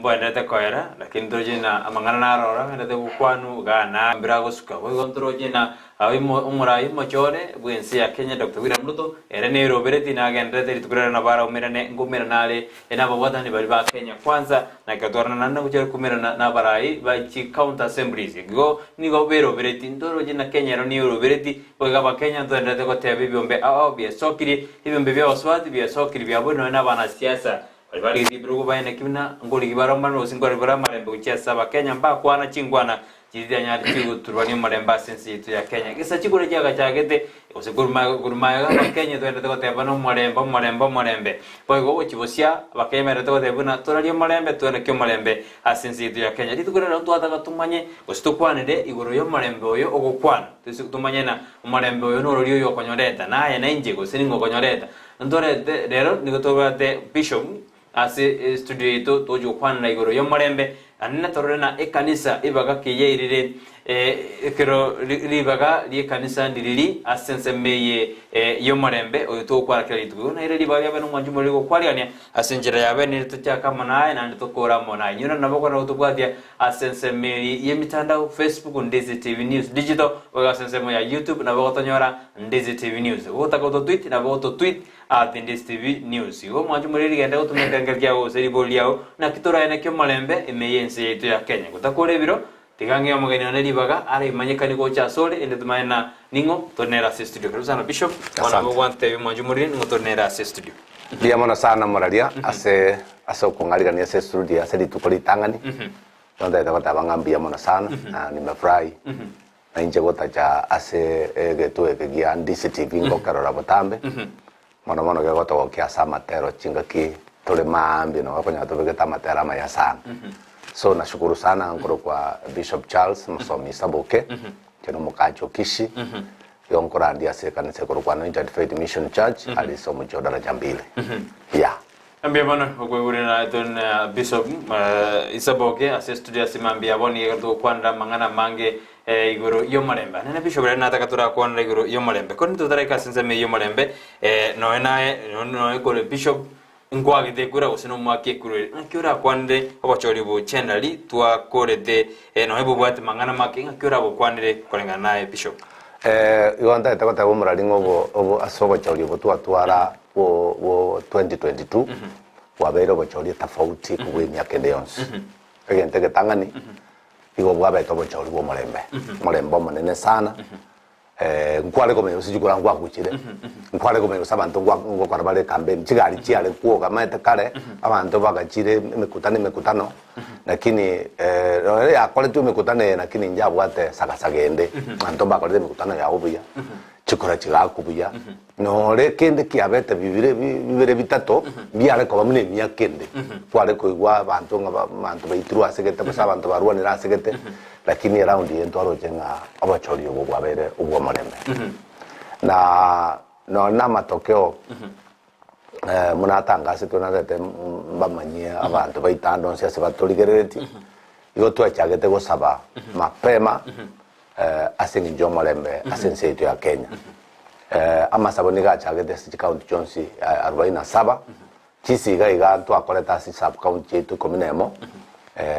Mboenderete koera, lakini ntoroche ng'a amang'ana naro oro agenderete gokwanwa igaa na mbere agosuka. Boigo ntoroche ng'a omorai omochore bw'ense ya Kenya Doctor William Ruto ere nerobereti nagenderete rituko riria nabo araumerane nkoumerana are nababwatani baria ba Kenya Kwanza na egetwarana naende ngochia are koumerana nabarai ba chi county assemblies. Igo nigo berobereti ntoroche ng'a Kenya ero nerobereti boigo abakenya ntoenderete goteba ebiombe ao ao biesokirie, ebiombe bia abasubati biesokirie biaboirwe nonya na abanasiasa Baria barigetie ebirogo baeneki buna ngorigi bare omorembe gose nkorigi bare amarembe gochia ase Abakenya mbakwana chingwana chiria chianyarete goturwania omorembe ase ense yaito ya Kenya. Gesa chikura chiagachagete gose korwa korwa magega Abakenya twaendete goteba buna omorembe omorembe omorembe. Boigo gochia bosia Abakenya baendete goteba buna torarie omorembe toeneke omorembe ase ense yaito ya Kenya. Rituko riria rero twataka tomanye gose tokwanere igoro y'omorembe oyo ogokwana toise tomanye na omorembe oyo norori oyo okonyoreta naye nainche gose ning'o okonyoreta. Ntorete rero nigo tobwate Bishop ase estudio yaito togochia gokwanera igoro y'omorembe naende natorore na ekanisa ribaga ki yairire ekero ribaga ri'ekanisa ndiriri ase ensemo eye y'omorembe oyo togokwana kera rituko. Igo naire ribaga riabe nomwanchi omoriri gokwarigania ase enchera yabe nere tochake amo naye naende tokore amo naye. Inwe nabo okonyara gotobwatia ase ensemo eye y'emitandao Facebook Ndizi TV News Digital boigo ase ensemo ya YouTube nabo ogotonyora Ndizi TV News. Gotaka gototweet nabo ogototweet at Ndizi TV News. Igo omwancho moriri genda gotumia ekerengerio kiago gose ribori riao naki toraeneke omorembe ime y'ense yaito ya Kenya. Gotakora ebiro, tiga ng'ee omogeni one ribaga araimanyekanie gocha asore ende tomanye na ning'o tore nere ase estudio. Karibu sana Bishop, bono nabo Asante. ogwantebia omwancho moriri ning'o tore nere ase estudio. Mbuya mono sana moraria ase ase okong'arigania ase estudio ase rituko ritang'ani. Nontaete goteba ng'a mbuya mono sana na nimefurahi Na inche gotacha ase egetuo eke gia Ndisi TV ngokerora botambe, mono mono gegotogokia ase amatero chingaki tore maambia nabo okonyora tobegete amatero amaya sana. So nashukuru sana nkorokwa Bishop Charles Mosomi Saboke, inche nomokachi o Kisii, igo nkorandia ase ekanisa ekorokwa Anointed Faith Mission Church aria ase omochie o Daraja Mbili. Yeah. Mbuya mono okoigurera naye na Bishop Isaboke ase studio ase mambia bono nigo togokwanera amang'ana amange igoro y'omorembe. Nene Bishop rero nataka torakwanera igoro y'omorembe. Korende totaraika ase ensemo eye y'omorembe nonya naye nonya kore Bishop nkwagete ekura gose nomwake ekura ere ng'aki orakwanere obochori obo chenari twakorete nonya bobwate mang'ana make ng'aki orabokwanere koreng'ana naye Bishop. Igo ntagete goteba omorari ng'a obo obo ase obochori obo twatwara bo bo 2022 bwabeire obochori tofauti kobua emiaka ende yonsi. Egento egetang'ani, igo bwabete obochori bwa omorembe, omorembe omonene sana, nkware komanya gose chikura nkwaguchire, nkware komanya gose abanto nkwa ngokora bare ecampaign, chigari chiare kwoga omanyete kare, abanto bagachire emekutano emekutano, lakini nonye yakoretwe emekutano eye lakini njabwate sagasaga ende, abanto mbakorete emekutano yabo buya. Chikura chigaakwa buya, nore kende kiabete bibire bibere bitato mbiare koba buna emiaka ende. Kware koigwa abanto ng'a abanto baitirwe ase gete gose abanto barwanire ase gete, lakini eround eye ntwaroche ng'a obochori obo bwabeire obw'omorembe. Na nonye na amatokeo buna atangasetwe narete mbamanyie abanto baito ande onsi ase batorigereretie, igo twachagete gosaba mapema Ase engencho y'omorembe ase ense yaito ya Kenya. Amasabo nigo achagete ase chikaunti chionsi arobaini na saba, chisiga iga ntwakorete ase chisub county chiaito ikomi na emo,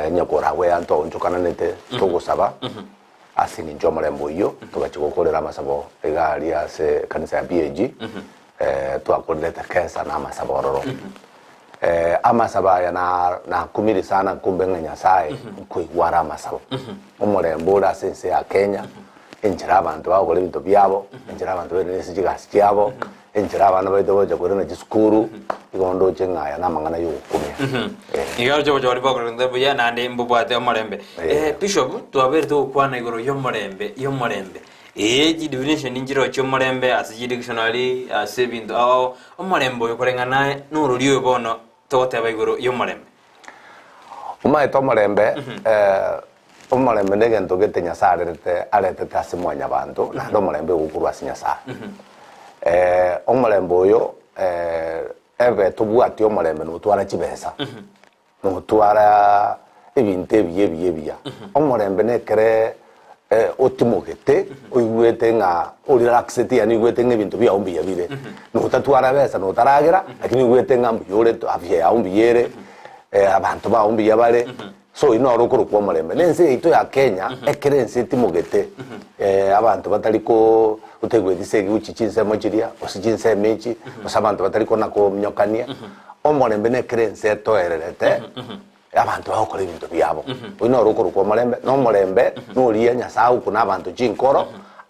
onye koragwe aya ntwaonchokananete togosaba ase engencho y'omorembe oyio, togachia gokorera amasabo iga aria ase ekanisa ya PAG, twakorire etekesa na amasabo ororo. Amasabo aya nakumiri sana nkumbe ng'a Nyasaye nkoigwa are amasabo. Omorembe ore ase ense ya Kenya, enchera abanto bagokora ebinto biabo, enchera abanto bairana ase chigasi chiabo, enchera abana baito bagocha koirana chisukuru, igo ndoche ng'a aya namang'ana yogokumia. Iga roche obochori bwakorekana buya naende mbobwate omorembe. Bishop, twabeire togokwana igoro y'omorembe, y'omorembe. Ee, chidefinition nchireo chi'omorembe ase chidictionary, ase ebinto ao ao. Omorembe oyo koreng'ana norori oyo bono togoteba igoro y'omorembe. Omaete omorembe, omorembe negento gete Nyasae arerete aretete ase mwanyabanto, naende omorembe ogo okorwa ase Nyasae. Omorembe oyo ebe tobwati omorembe notwara chibesa, Notwara ebinto ebiya ebiya ebiya. Omorembe nekere otimogete, oigwete ng'a orelaxete yaani oigwete ng'a ebinto biago mbuya bire. Notatwara besa notaragera, lakini oigwete ng'a mbuya ore afya yago mbuya ere. Abanto bao mbuya bare, so oyio noro okorokwa omorembe. Na ense yaito ya Kenya, ekero ense etimogete, abanto batari ko gotaigweti ase egochi chinsemo chiria, gose chinsemo echi, gose abanto batari kona kominyokania, omorembe na ekero ense etoererete, abanto bagokora ebinto biabo. Oyio noro okorokwa omorembe, na omorembe noria Nyasae agokuna abanto chinkoro,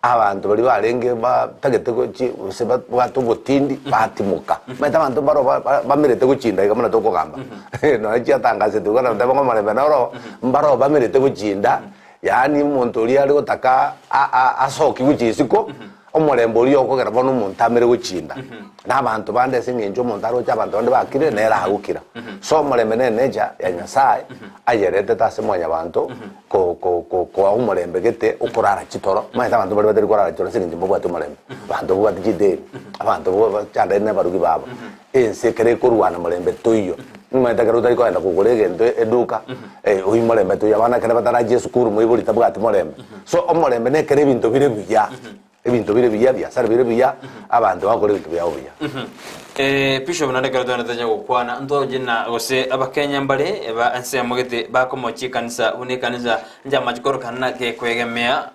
Abanto baria barenge batagete gochi gose babwate obotindi batimoka. Omanyete abanto mbaro bamerete gochinda iga buna tokogamba. Nonya chiatangasetwe iga nabo ng'a omorembe noro, mbaro bamerete gochinda, yaani omonto oria are gotaka asoki gochia isiko, omorembe oria okogera bono omonto amere gochinda. Na abanto bande ase eng'encho omonto aroche abanto bande bakire, nere agokira. So omorembe ne nature ya Nyasaye, ayeretete ase mwanyabanto, ko ko ko koa omorembe gete okorara chitoro. Omanyete abanto baria batari korara chitoro ase eng'encho mbabwati omorembe. Abanto babwate chideni, abanto bo bachandaine na abarugi babo. Ense ekero ekorwana morembe toiyo. Omanyete ekero otari kogenda kogora egento eduka, oywo morembe toiyo. Abana ekero batarachia esukuru moibori tabwati morembe. So omorembe na ekero ebinto bire buya. Ebinto bire buya, ebiasara bire buya, abanto bagokora ebinto biabo buya. Bishop naende ekero twende tonya gokwana ntoroche na gose abakenya mbare ba ensemo gete bakomochia ekanisa buna ekanisa inche amache korokana na gekwegemea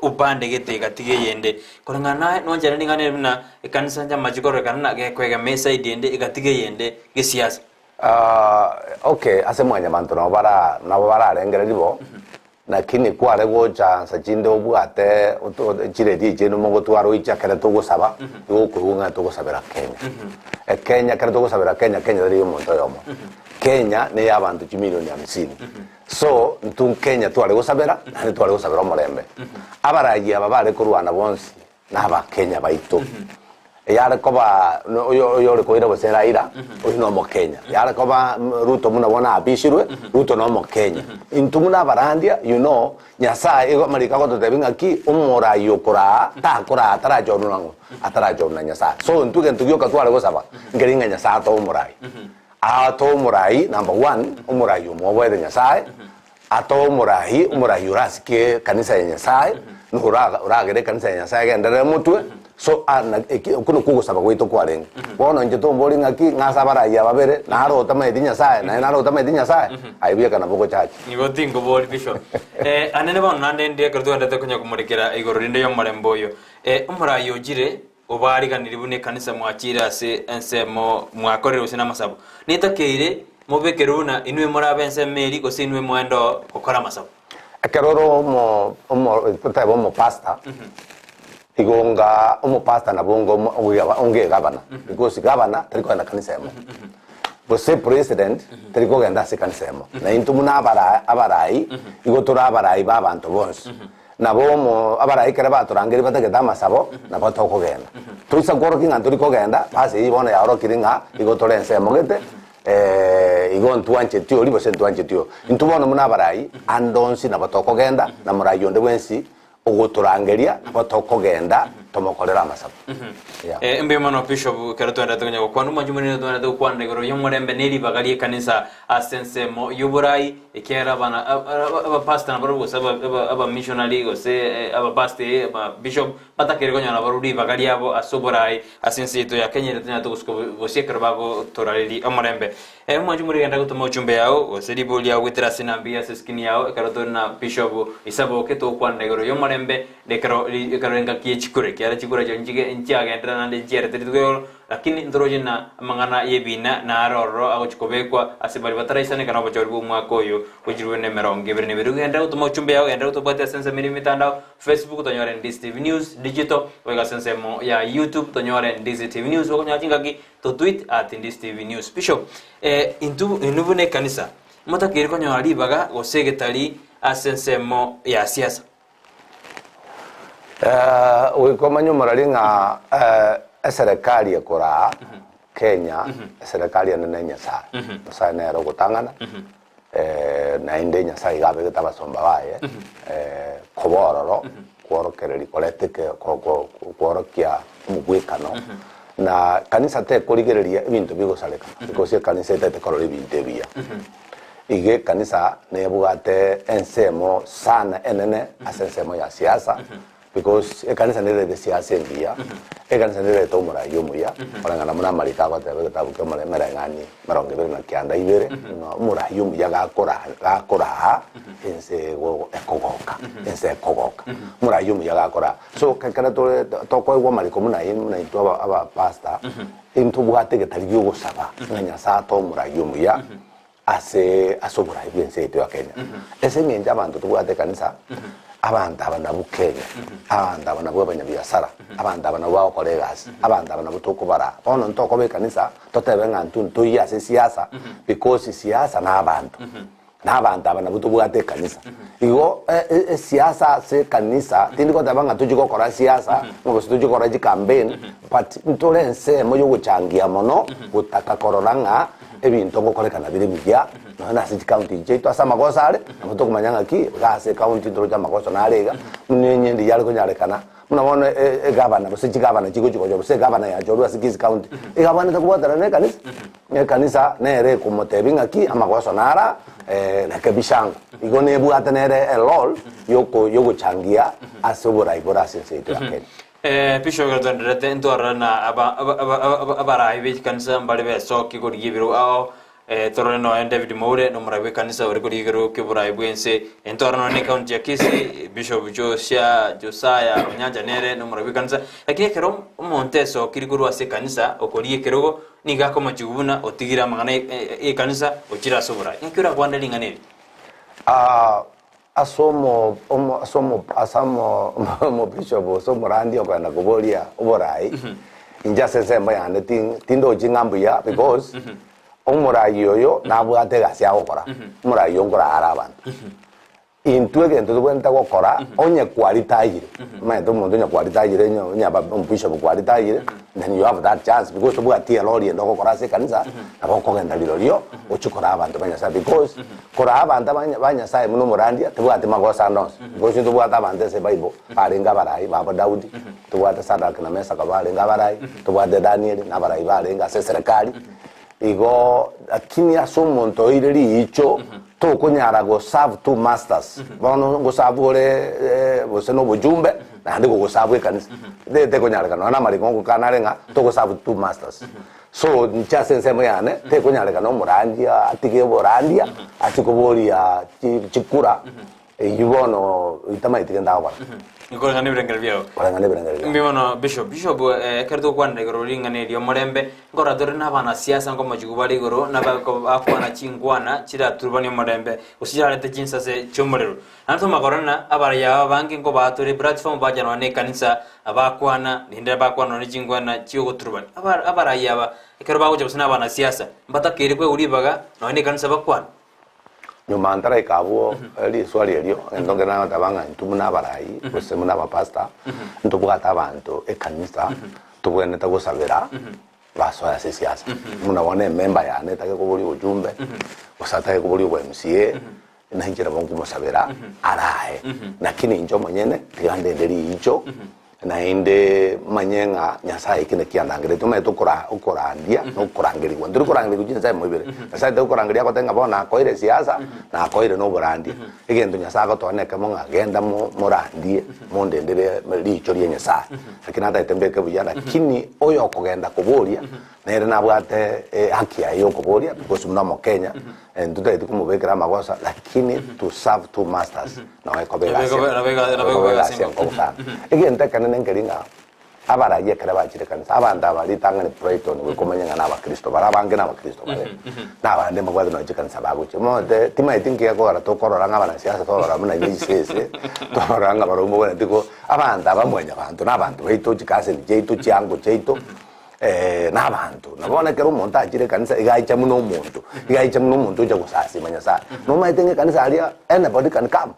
upande gete egatiga eyende koreng'ana naye nonchera ring'ana eri buna ekanisa inche amache kororekana na gekwegemea eside ende egatiga eyende gesiasa. Okay ase mwanyabanto nabo bara nabo bararengereria bo. Lakini kware gocha nsa chinde obwate chiredi echi ime mogotwara oiche ekere togosaba, igo okoigwa ng'a togosabera Kenya. Ekenya ekere togosabera Kenya, Kenya tari ya omonto oyomo. Kenya ne ya abanto chimilioni hamsini. So, intwe Kenya tware gosabera, naende tware gosabera omorembe. Abarayia aba bare korwana bonsi, na Abakenya baito. Yare koba oyore koira gose Raila, oyio nomokenya. Yare koba Ruto buna bono aapishirwe, Ruto nomokenya. Intwe buna abarandia, you know, Nyasaye igo amariko agototebia ng'aki, omorai okoraa, takoraa atarachorwa nang'o? Atarachorwa na Nyasaye. So intwe egento gioka tware gosaba, nkeri ng'a Nyasaye atoe omorai. Atoe omorai number one, omorai omwoboete Nyasaye, Atoe omorai, omorai orasike ekanisa ya Nyasae, na ora oragere ekanisa ya Nyasae egenderere motwe, so a na eki okwo nakwo ogosaba gwaito kwarenge. Bono inche tombori ng'aki, ng'a ase abarai aba babere, naro otamaeti Nyasae, naye naro otamaeti Nyasae, aye bweka nabo ogochacha. Nigo tinkobori Bishop. Eh, anene bono naende ndi ekero togenderete konya komorekera igoro rinde y'omorembe oyo. Eh, omorai ochire, Obaariganirie buna ekanisa mwachiire ase ensemo mwakorire gose namasabo. Netakeire mobekerwe buna inwe more ab'ensemo eri gose inwe mwende oo gokora amasabo. Ekero ore omo omo totebe omopastor, igo onga omopastor nabo onga omo onga egavana, because gavana tari kogenda kanisa emo, gose president tari kogenda ase ekanisa emo. Na intwe buna abara abarai, igo tore abarai ba abanto bonsi. Nabo omo abarai ekero batorangeria batagete amasabo, nabo tokogenda. Toisa kworokia ng'a ntori kogenda, basi eyio bono yaorokire ng'a igo tore ensemo gete, igo ntwancheti oria gose ntwancheti oyo. Intwe bono buna abarai, ande onsi nabo tokogenda, na morai onde bwensi ogotorangeria nabo tokogenda tomokorere amasabo. Yeah. Mbuya mono Bishop ekero twenderete konya gokwana omochie omonene twenderete gokwanera igoro y'omorembe ne ribaga ri'ekanisa ase ensemo y'oborai Ekiagera abana abapastor nabarabwo gose abamissionary gose abapastor ababishop batakeire konyora nabarabwo ribaga riabo ase oborai ase ense yaito ya Kenya ere tonyarete gosuka gose ekero bagotorareria omorembe. Omwanchi omoriri genda gotoma ochumbe yao gose ribori riao goetera ase enamba eye ase eskrini yao ekero tore na Bishop Isaboke togokwanera igoro y'omorembe na ekero ekero engaki ye chikura ekiagera chikura echio nchige nchiagenderera naende nchiarete rituko igoro Lakini ntoroche ng'a amang'ana y'ebiina nare ororo agochia kobekwa ase baria bataraisaneka nobochori bw'omwaka oyo bw'echilifu nemerongo ebere na ebere. Genderera gotoma ochumbe yao, genderera gotobwatia ase ensemo ere y'emetandao, Facebook tonyore Ndisi TV News Digital, goika ase ensemo ya YouTube tonyore Ndisi TV News, okonyora chingaki to tweet at Ndisi TV News. Bishop, eh, intwe inwe buna ekanisa, motakeire konyora ribaga gose egetari ase ensemo ya siasa. Goika omanye omorari ng'a eserekari ekoraa Kenya, eserekari ende ne Nyasaye. Nyasaye nere ogotang'ana, naende Nyasaye iga abegete abasomba baye koba ororo, kworokereria koreta eke kworokia omogwekano, na kanisa tekorigereria ebinto bigosareka, because ekanisa etaete korora ebinto ebiya. Iga ekanisa nebwate ensemo sana enene ase ensemo ya siasa. Because ekanisa nerete siasa engiya, ekanisa nerete omorai omuya, koreng'ana buna amariko agoteba egetabu kia omore emereng'ani emerongo ebere na kianda ibere, ng'a omorai omuya gakora gakoraa ense ego ekogoka, ense ekogoka. Omorai omuya gakoraa. So ekero tore tokoegwa amariko buna ayio buna intwe aba abapastor, intobwate egetari gia ogosaba ng'a Nyasaye atoe omorai omuya, ase ase oborai bw'ense yaito ya Kenya. Ase eng'encho abanto tobwate ekanisa, abanto aba nabwo Kenya, abanto aba nabwo abanyabiasara, abanto aba nabwo bagokora egasi, abanto aba nabwo tokobaraa. Bono ntokoba ekanisa, totebe ng'a intwe ntoiyo ase esiasa, because siasa na abanto, na abanto aba nabwo tobwate ekanisa. Igo esiasa ase ekanisa, tindi goteba ng'a tochie gokora siasa, ng'a gose tochie gokora chicampaign, but ntore ensemo ya ogochangia mono, gotaka korora ng'a Ebinto ngokorekana bire buya nonya nase chicounty echi chiaito ase amagoso are, nabo tokomanya ng'aki iga ase ecounty ntoroche amagoso nare iga, buna enye ndiya are konyarekana, buna bono egavana gose chigavana chigochi gocha gose egavana yachorwa ase Kisii county, iga abwenerete kobwatana na ekanisa, na ekanisa nere ekomotebia ng'aki amagoso nara rekebisha ango. Igo nebwate nere erole yoko yogochangia ase oborai bore ase ense yaito ya Kenya. Bishop ekero twendererete ntwarore na abarai be chikanisa mbare besoki korigia ebirogo ao, torore nonya David Moure nomorai bw'ekanisa ore korigia ekerogo ki'oborai bw'ense, ntwarore nonya na ecounty ya Kisii, Bishop Josia Josiah Onyancha nere nomorai bw'ekanisa. Lakini ekero omonto esokiri korwa ase ekanisa okorigia ekerogo, nigo akomochigwa buna otigire amang'ana y'ekanisa ochire ase oborai. Naki orakwane ring'ana eri? Ase omo omo ase omo ase omo omobishop gose omorandia okogenda koboria oborai, inche ase ensemo yane tin tindochi ng'a mbuya because omorai oyo nabwate egasi agokora, omorai oyo nkoraa are abanto. Intwe egento tobwenerete gokora, onye kwaritayire, omanyete omonto onye kwaritayire onye onye aba omobishop kwaritayire, then you have that chance because tobwati erori ende ogokora ase ekanisa, nabo okogenda rirorio, ochie koraa abanto ba Nyasaye because. Koraa abanto ba Nyasae buna omorandia tebwati magoso ande onsi, because ntobwate abanto ase Ebible barenge abarai babo Daudi, ntobwate Sadraki na Mesaka barenge abarai, ntobwate Danieli na abarai barenge ase eserekari. Igo lakini ase omonto oire riicho tokonyara go serve two masters, bono ngoserve ore gose na obochumbe naende gogoserve ekanisa, tekonyarekana nonya na amariko ngokana are ng'a togoserve two masters. So inche ase ensemo yane tekonyarekana omorandia atige oborandia achie koboria chikura eyio bono itamanyeti gento agokora. Koreng'ana nebirengererio biao. Koreng'ana nebirengererio biane. Mbuya mono Bishop. Bishop ekero togokwanera igoro ring'ana eri omorembe, nkorora tore na abanasiasa nkomochigwa bare igoro nabakwana chinkwana chiraturubanie omorembe gose chirarete chinsase chi'omorero. Naende tomakorora ng'a abarai aba abange nkobaatore eplatform bacha nonya nekanisa bakwana, rinde bakwana nonya chinkwana chi'ogoturubania. Aba abarai aba ekero bagocha gose na abanasiasa, mbatakeire koegwa ribaga nonya nekanisa bakwane. Nyuma ntaraika abwo riswali erio, egento nkere nagoteba ng'a intwe buna abarai gose buna abapastor, ntobwate abanto ekanisa tobwenerete gosabera basoe ase esiasa. Buna bono emember yane etake koboria obochumbe, gose atake koboria obo MCA, Na inche nabo nkomosabera arae, lakini inche omonyene tiga ndende riicho, naende manye ng'a Nyasae eki naki andangeretie. Omanyete okora okorandia na okorangerigwa, ntori korangerigwa chinsemo ibere. Nyasae tagokorangeria agotebi ng'a bono nakoeire esiasa, nakoeire na oborandia. Egento Nyasae agotoa nekemo ng'a genda mo morandie, mondendere riicho ria Nyasae. Lakini natagete mbeke buya, lakini oyokogenda koboria, nere nabwate ehaki yaye ya okoboria because buna omokenya, Ntotageti komobekera amagosa lakini to serve two masters nabo ekoba egasi Nabo ekoba egasi enkong'u sana. Egento ekenene nkeri ng'a abarai ekere bachire ekanisa abanto aba ritang'ani Brighton goika omanye ng'a nabakristo bare abange nabakristo bare na abande mbabwate nonye chikanisa bagochia. Omanyete timaeti nki gekogera tokorora ng'a abanasiasa twarora buna inwe chisese twarora ng'a barobwo mbabwenereti ko abanto aba mwanyabanto na abanto baito chikaseni chiaito chiango chiaito. Nabanto. Na bono ekero omonto achire ekanisa, iga aicha buna omonto, iga aicha buna omonto ocha gosasima Nyasaye. Nomaete ng'a ekanisa aria anybody can come.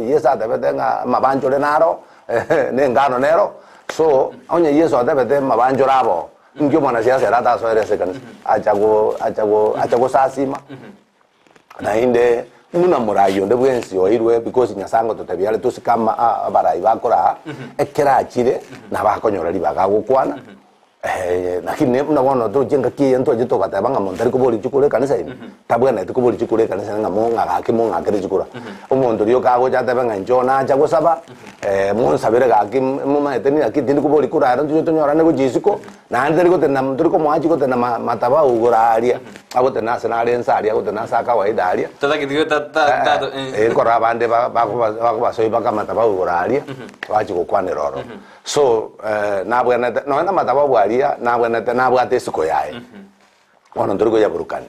Yeso atebete ng'a amabanchore naro, na engano nero, so onye Yeso atebete amabanchore abo, inki omwanasiasa ere atasoere ase ekanisa? Acha go acha go acha gosasima. Naende buna morai onde bwensi oeirwe because Nyasae ngototebia are tosike ama abarai bakoraa, ekero achire nabo akonyora ribaga agokwana. Lakini ne buna bono toche engaki eye ntwache togateba ng'a monto tari koboria chikura ekanisa ime, tabwenereti koboria chikura ekanisa ng'a mo ng'a gaki mong'akere chikura. Omonto rioka agocha atebe ng'a inche nacha gosaba, monsabere gaki momanyete naki tindi koboria kura ero ntoche tonyorane gochia isiko, naende tari gotenena tori komoa achie gotenena ma mathabau igoro aria, agotenena ase nare ense aria, agotenena ase a kawaida aria. Tatageti go ta ta ta Eh, ekero abande ba bakoba bakobasoyia mpaka amathabau igoro aria, bachia gokwanera ororo. So nabwenerete nonya na amatababu aria nabwenerete nabwate esiko yaye, bono ntori koyaburukania.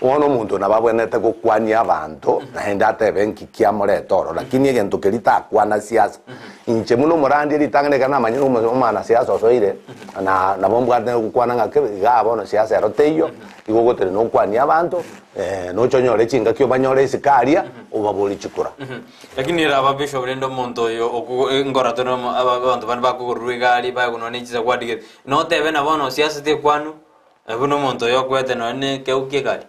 Bono omonto nabo abwenerete gokwania abanto naende atebe nki kiamoreta ororo, lakini egento keria takwana siasa. Inche buna omorandia ritang'ani ekero namanyire omo omwanasiasa osoire, na nabo mbwate gokwana ng'a igaa bono siasa ero teiyo, igo ogotenena okwanie abanto, noche onyore chingaki obanyore isiko aria, obaborie chikura. Lakini ere aba bishop rende omonto oyo okogo nkora tore omo aba abanto bande bakogorerwa egari baegwa nonya ne chisagwadi gete, notebe na bono siasa tekwanu, buna omonto oyo okwete nonya ne ekeu kia egari.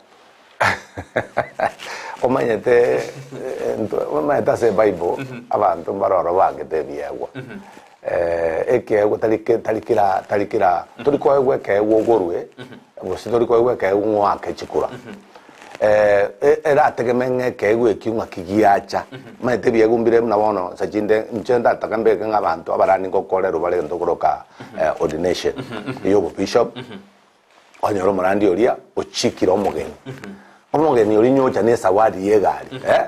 Omanyete omanyete ase ebible abanto mbare oro bangete ebiegwa. Ekeegwa tari ke tari kera tari kera tori koegwa ekeegwa ogorwe, gose tori koegwa ekeegwa ng'a oake chikura. Erategeme ng'a ekeegwa ekio ng'aki giacha, omanyete ebiegwa mbire buna bono nsa chinde inche ndatake mbeke ng'a abanto abarani ngokorerwa bare egento okoroka ordination ya obobishop. Onyore omorandi oria ochikire omogeni, omogeni oria nyocha na esawadi ya egari eh,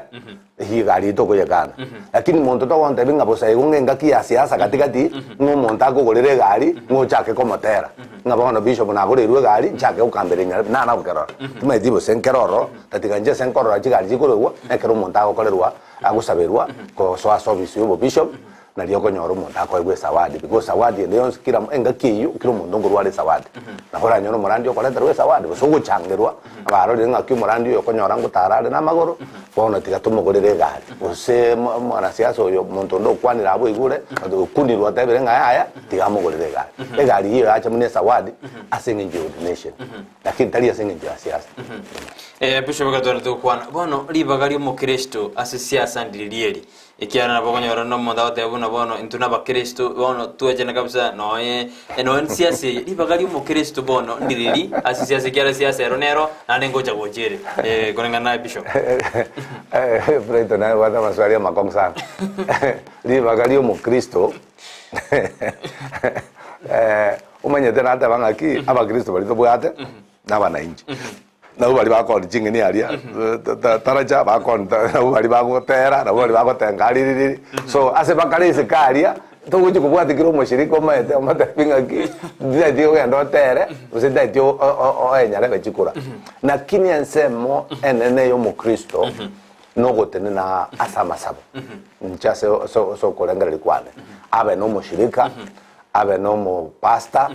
eyio egari eye tokoyekana. Lakini monto togontebia ng'a bosa igo ng'a engaki ya siasa katikati, ng'a omonto akogorera egari, ng'a ochake komotera, ng'a bono bishop nagoreirwe egari, nchake gokambera enyarebe, nana gokerora. Timanyeti gose nkere ororo, tatiga inche ase nkorora chigari chikorwegwa, ekero omonto agokorerwa, agosaberwa, gosoa ase ofisi ya obobishop, Nario okonyora omonto akoegwa esawadi, because sawadi ende yonsi kera engaki eyio kera omonto nkorwa are esawadi. Nabo oranyore omorandi okoreterwa esawadi gose ogochangerwa, abarorire ng'aki omorandi oyo okonyora ngotara are namagoro, bono tiga tomogorere egari. Gose mo mwanasiasa oyo omonto onde okwanire abwo oigure, okunirwe otebire ng'a yaya, tiga amogorere egari. Egari eyio yacha buna esawadi ase eng'encho ya ordination, lakini tari ase eng'encho ya siasa. Bishop ekero twarete gokwana, bono ribaga ria omokristo ase siasa ndiri eri, Ekiagera nabo okonyora onde omonto agoteba buna bono intwe nabakristo, bono twechene kabisa noe noe siasa eye, ribaga ria omokristo bono ndiriri ase siasa ekiagera siasa ero nero naende ngocha gocha ere eh, koreng'ana naye bishop. Brighton naye obwate amaswali amakong'u sana. Ribaga ria omokristo omanyete nateba ng'aki abakristo baria tobwate na abanainchi. Nabwo baria bakoonia ching'eni aria, taracha bakoonia nabwo baria bagotera, nabwo baria bagotenga aria ririri. So ase bakare isiko aria, togochi kobwatia kera omoshirika omaete omotebi ng'aki, ntaeti ogende otere, gose ntaeti oenyarebe chikura. Lakini ensemo enene ya omokristo, nogotenena ase amasabo, inche ase ase ase okorengereria kwane, abe na omoshirika, abe na omopastor,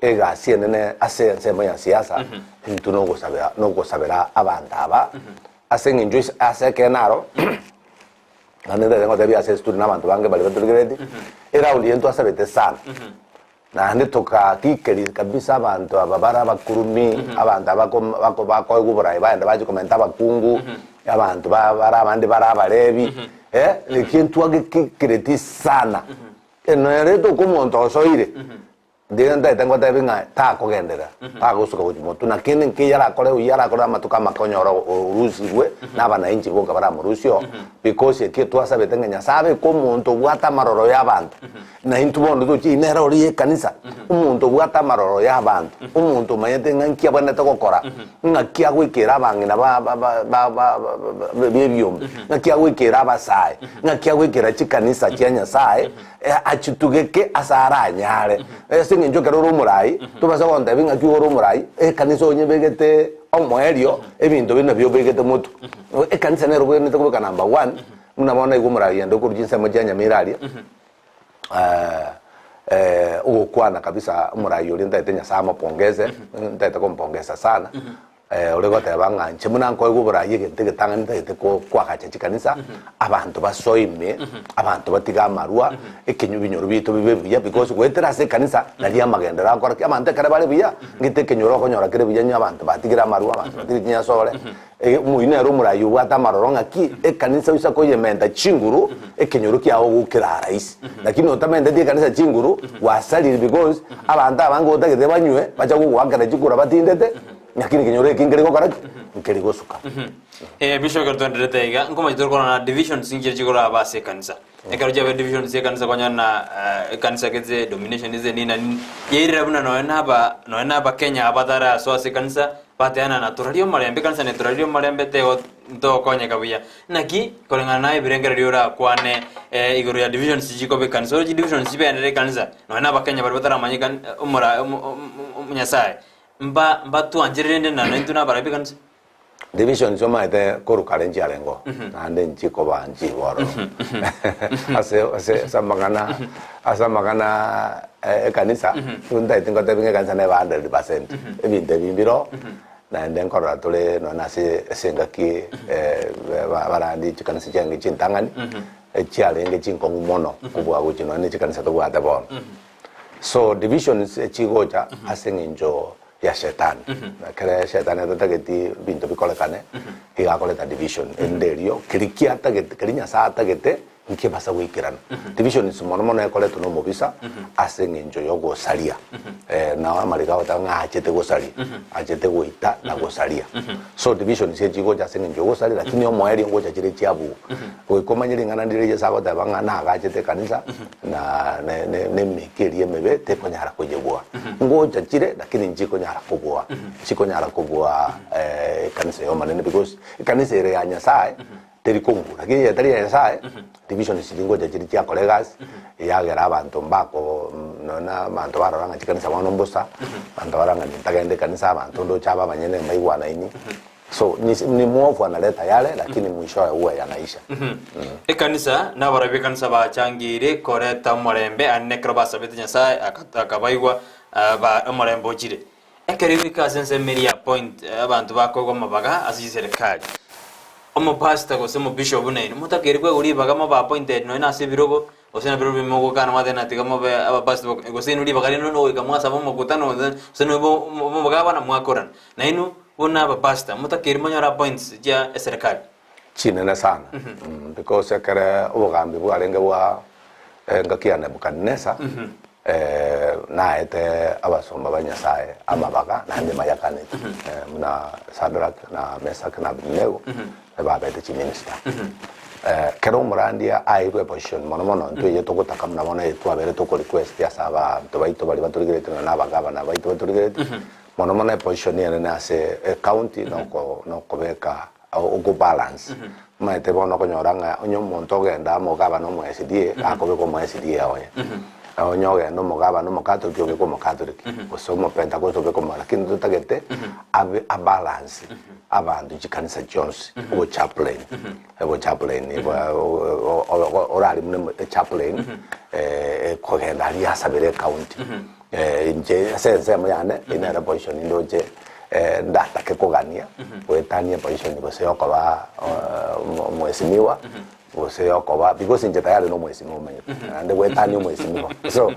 Egasi enene ase ensemo ya siasa intwe nogosabera nogosabera abanto aba ase eng'encho ase ase ekeene aro naende ntagete ngotebie ase esituri na abanto bange baria batorigereti eround eye ntwasabete sana naende tokakikeria kabisa abanto aba bare abakurumi abanto aba bako bako bakoegwa oborai baende bachie komenta abakungu abanto ba bare abande bare abarebi eh, ekio ntwagekikereti sana nere toka omonto osoire. Ndire ntaete ngotebi ng'a takogenderera, tagosuka gochia motwe, na kende nkeiyo arakore oyio arakore amatuko amake onyore orusirwe na abanainchi boka baramorusie oo, because ekio twasabete ng'a Nyasae abeke omonto obwate amaroro ya abanto, na intwe bono tochie ime ere oria ekanisa, omonto obwate amaroro ya abanto, omonto omanyete ng'a nki abwenerete gokora, ng'aki agoikera abang'ina ba ba ba ba ba ba b'ebiombe, ng'aki agoikera abasae, ng'aki agoikera chikanisa chia Nyasae, Achitugeke ase aranyare. Ase eng'encho ekero ore omorai, tobasa gontebia ng'aki ore omorai, ekanisa onyebegete omoerio, ebinto binde nabio obegete motwe. Ekanisa nero obwenerete kobeka number one, buna bono naigwa omorai ende okorwa chinsemo chia Nyamira aria, ogokwana kabisa omorai oria ntaete Nyasaye amopongeze, ntaete kompongesa sana. Ore goteba ng'a inche buna nkoegwa oboraai egento egetang'ani ntagete koagacha chikanisa, abanto basoe ime, abanto batige amarwa, ekenyu ebinyoro biaito bibe buya because goetera ase ekanisa nario amagenderero agokora ki? Abanto ekere bare buya, ngete ekenyoro okonyora kere buya onye abanto batigire amarwa, abanto batigire chinyasore, omoyio nere omoraai obwate amaroro ng'aki, ekanisa oisa koyementa chinguru, ekenyoro kiago gokera rahisi. Lakini otamenteti ekanisa chinguru, gwasarire because abanto abange otagete banywe, bacha gogoakera chikura batindete, Lakini ekenyoro eke nkeri gokora ki? Nkeri gosuka. Bishop ekero twenderete iga nkomache tore korora na divisions nchire chikoraba ase ekanisa. Ekero chiabeire divisions ase ekanisa kwanyora na ekanisa gete domination ase nini na nini yairera buna nonya na aba nonya na abakenya abatarasoa ase ekanisa bateana na torarie omorembe ekanisa netorarie omorembe tego ntogokonyeka buya. Naki koreng'ana naye ebirengererio orakwane igoro ya divisions chikoba ekanisa oroche divisions chibenderere ekanisa nonya na abakenya baria bataramanya ekani omora omo omo nyasaye. Mba mbatwanchire rende na naintwe nabarabi b'ekanisa. Divisions omanyete korwa kare nchiarengeo naende nchikoba nchibo ororo ase ase ase amang'ana ase amang'ana ekanisa ntagete ngotebi ng'a ekanisa nebe 100%, ebinto ebi mbiroo naende nkorora tore nonye na ase ase engaki abarandi chikanisa chiarenge chintang'ani echiarenge chinkong'u mono kobua gochia nonye na chikanisa tobwate bono. So divisions echigocha ase eng'encho ya shetani. Ekere shetani atatageti ebinto bikorekane, iga akoreta division. Erinde erio keria kiatagete, keria Nyasae atagete nkebasa goikerana. Divisions mono mono ekoretwa na omobisa ase eng'encho ya ogosaria. Nao amariko agoteba ng'a achete gosaria, achete goita na gosaria. So divisions echigocha ase eng'encho ya ogosaria lakini omoerio ngocha chire chiabwo. Goika omanye ring'ana ndire Yeso agoteba ng'a nagachete ekanisa na ne ne nemeka eria emebe tekonyara koyeboa. Ngocha chire lakini nchikonyara koboa, nchikonyara koboa ekanisa ya Omonene because ekanisa ere ya Nyasaye teri kong'u, lakini eye etari ya Nyasaye division chiri ngocha chiri chiakora egasi eyagera abanto mbako nonya na abanto barora ng'a chikanisa bono mbosa, abanto barora ng'a nintagende ekanisa abanto ndoche aba abanyene mbaigwanaini. So ni ni mwovu analeta yale lakini mwishowe huwa yanaisha. Ekanisa, nabarabwo b'ekanisa bachangeire koreta omorembe, aye nekero basabete Nyasae aka- akabaigwa ah, ba omorembe ochire. Ekero goika ase ensemo eria ya point abanto bakoegwa amabaga ase chiserikali, omopastor gose omobishop buna inwe, motakeire koegwa ribaga mobe appointed nonya na ase ebirogo, Gose nabirobio bimogokana mwateba ng'a tiga mobe abapastor boko, gose inwe ribaga riaino nogoika mwasaba omokutano gose gose nobe omogabana mwakorana. Nainwe buna abapastor motakeire monyore appoints chia eserekari. Chinene sana because ekere obogambi bwarenge bwa engaki ya Nebukadnesa naete abasomba ba Nyasaye amabaga naende mayakaneti buna Shadrach na Meshach na Abednego ebabete chiminista. Kera omorandia aeirwe eposition mono mono intwe eye togotaka buna bono eye twabere toko request ase abanto baito baria batorigeretie nonya na abagavana baito batorigeretie, mono mono eposition enene ase ecounty noko nokobeka ogobalance. Omanyete bono okonyora ng'a onye omonto ogenda omogavana omo SDA, akobeka omo SDA oye. Onye ogenda omogavana omokatoliki obeke omokatoliki, gose omopentekoste obeke omo lakini totagete abe abalance. Abanto chikanisa chionsi, obochaplain, obochaplain orari buna echaplain ekogenda aria asabere ecounty. Inche ase ensemo yane eye nere position ndoche ndatake kogania goetania eposition gose yokoba omwesimiwa Gose okoba, because inche tayari nomwesimiwa omanyete, naende goetania omwesimiwa. So,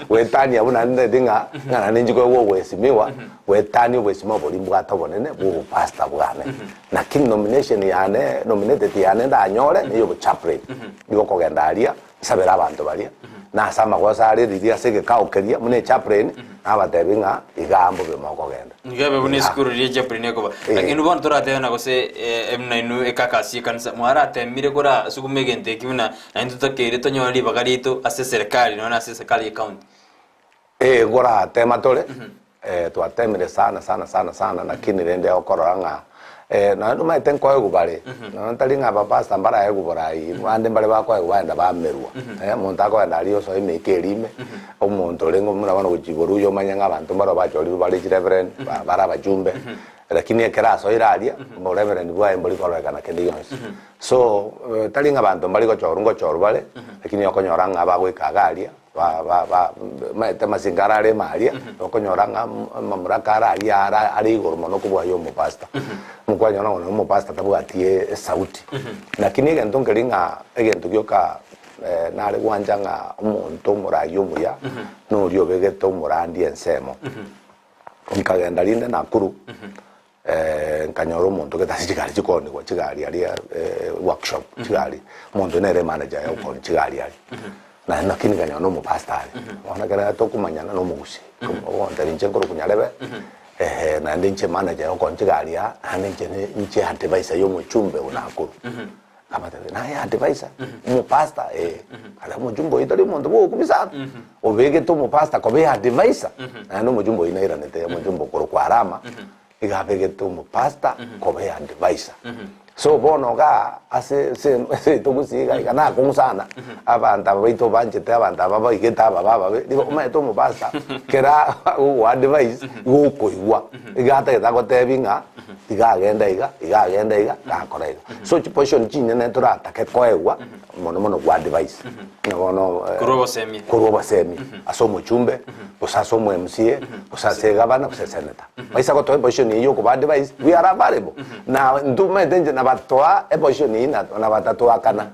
goetania buna naende ng'a, ng'a naende inche koegwa ogwesimiwa, goetania obwesimiwa boria mbwate obonene bwa obopastor bwane. Lakini nomination yane, nominated yane ndanyore, neye obochaplain. Nigo okogenda aria, nsabere abanto baria, na ase amagoso are riria ase egekao keria, buna echaplain, nabatebi ng'a igaa mbobe mokogenda. Nigo ebe buna Igaa. esukuru riria echaplain ekoba. Eh. Lakini bono toratebe na gose buna inwe ekakasi y'ekanisa, mwaratemire kora sukuma egento eki buna naintwe totakeire tonyore ribaga riaito ase eserekari nonya na ase eserikari ye county. Eh, nkoratema tore, twatemire sana sana sana sana lakini rende okorora ng'a nonya nomanyete nkoegwa bare, nonya tari ng'a abapastor mbaraegwe borai, abande mbare bakoegwa baenda bamerwa, omonto akoenda aria osoe emeika eria ime, omonto orenge buna bono gochia igoro oywo omanye ng'a abanto mbaro bachorirwe bare chireverend, bare abachumbe, lakini ekero asoire aria, oboreverend bwaye mbori kororekana kende gionsi. So, tari ng'a abanto mbari gochorwa ngochorwa bare, lakini okonyora ng'a bagoika iga aria. Ba ba ba omanyete amasingo arare ime aria, okonyora ng'a amamuraka are aria ara are igoro mono kobua ya omopastor. Mokwanyora ng'a omopastor tabwati esauti. Lakini egento nkeri ng'a egento gioka nare gwancha ng'a omonto omoraai omuya, noria obegete omorandi ensemo. Nkagenda rinde Nakuru, Nkanyora omonto gete ase chigari chikoonigwa chigari aria workshop chigari, omonto nere emanager ya okooni chigari aria. Naende lakini nkanyora na omopastor are. Bono ekero tokomanyana na omogusii, ogontebia inche nkorokwa Nyarebe, ehe naende inche emanager ya okooni chigari aa, naende inche ninche advisor ya omochumbe o Nakuru. Nkabatebia, naye advisor, omopastor eh. Aria omochumbe oyio tari omonto bwa sana, obegete omopastor koba eadvisor, naende omochumbe oyio nairanete omochumbe okorokwa Arama, iga abegete omopastor koba eadvisor. So bono igaa ase ase ase gusii iga iga nakong'u sana, abanto aba baito banchete abanto aba baigete ababe ababe, nigo omanyete omopastor kera agogoadvise igo okoigwa, iga atagete agotebi ng'a. Iga agenda iga, iga agenda iga, gakora iga. So chiposition chinyene toratake koegwa mono mono gwa advice. Buna bono eh, Korwa obosemia. korwa obosemia ase omochumbe, gose ase omo MCA, gose ase egavana, gose esenator. Baisa gotoa eposition eyio yokoba advice, we are available. Na ntomanyete inche nabatoa eposition eyio na nabatatoakana.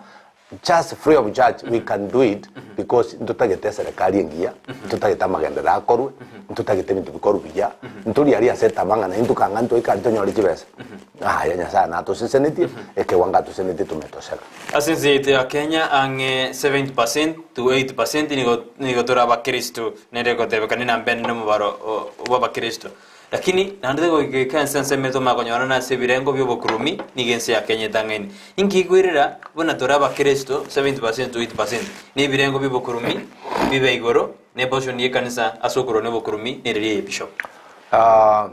Just free of charge we can do it because ntotagete eserekari engiya, ntotagete amagenderero akorwe, ntotagete ebinto bikorwe buya, ntori aria ase etama ng'a naintwe kanga ntoike aria tonyore chibesa. Yaya Nyasaye natosesenetie, ekewango atosenetie tometoseka. Ase ense yaito ya Kenya ang'e 70% to 80% nigo nigo tore abakristo nere gotebekana enamba enene omobaro bw'abakristo. Lakini naende goika ense ensemo etomanya konyorana ase ebirengo bi'obokurumi, nigo ense ya Kenya etang'aine. Inki ekoirera buna tore abakristo 70% to 80% na ebirengo bi'obokurumi bibe igoro, na eportion y'ekanisa ase okorwania obokurumi neriria eye bishop? Ah,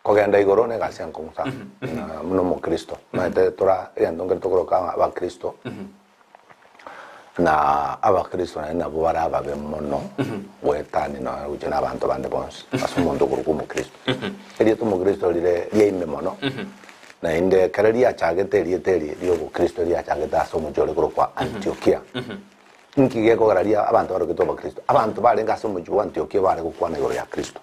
kogenda igoro negasi enkong'u sana na buna omokristo omanyete tora egento nkere tokoroka abakristo Na abakristo naende nabwo bare ababe mono goetania nonya gochia na abanto bande bonsi ase omonto okorokwa omokristo. Erieta omokristo rire riaime mono, naende ekero riachagete erieta eri ria obokristo riachagete ase omochie ore korokwa Antiokia. Inki gekogera ria abanto baroketwe abakristo? Abanto barenge ase omochie bwa Antiokia bare gokwana igoro ya Kristo.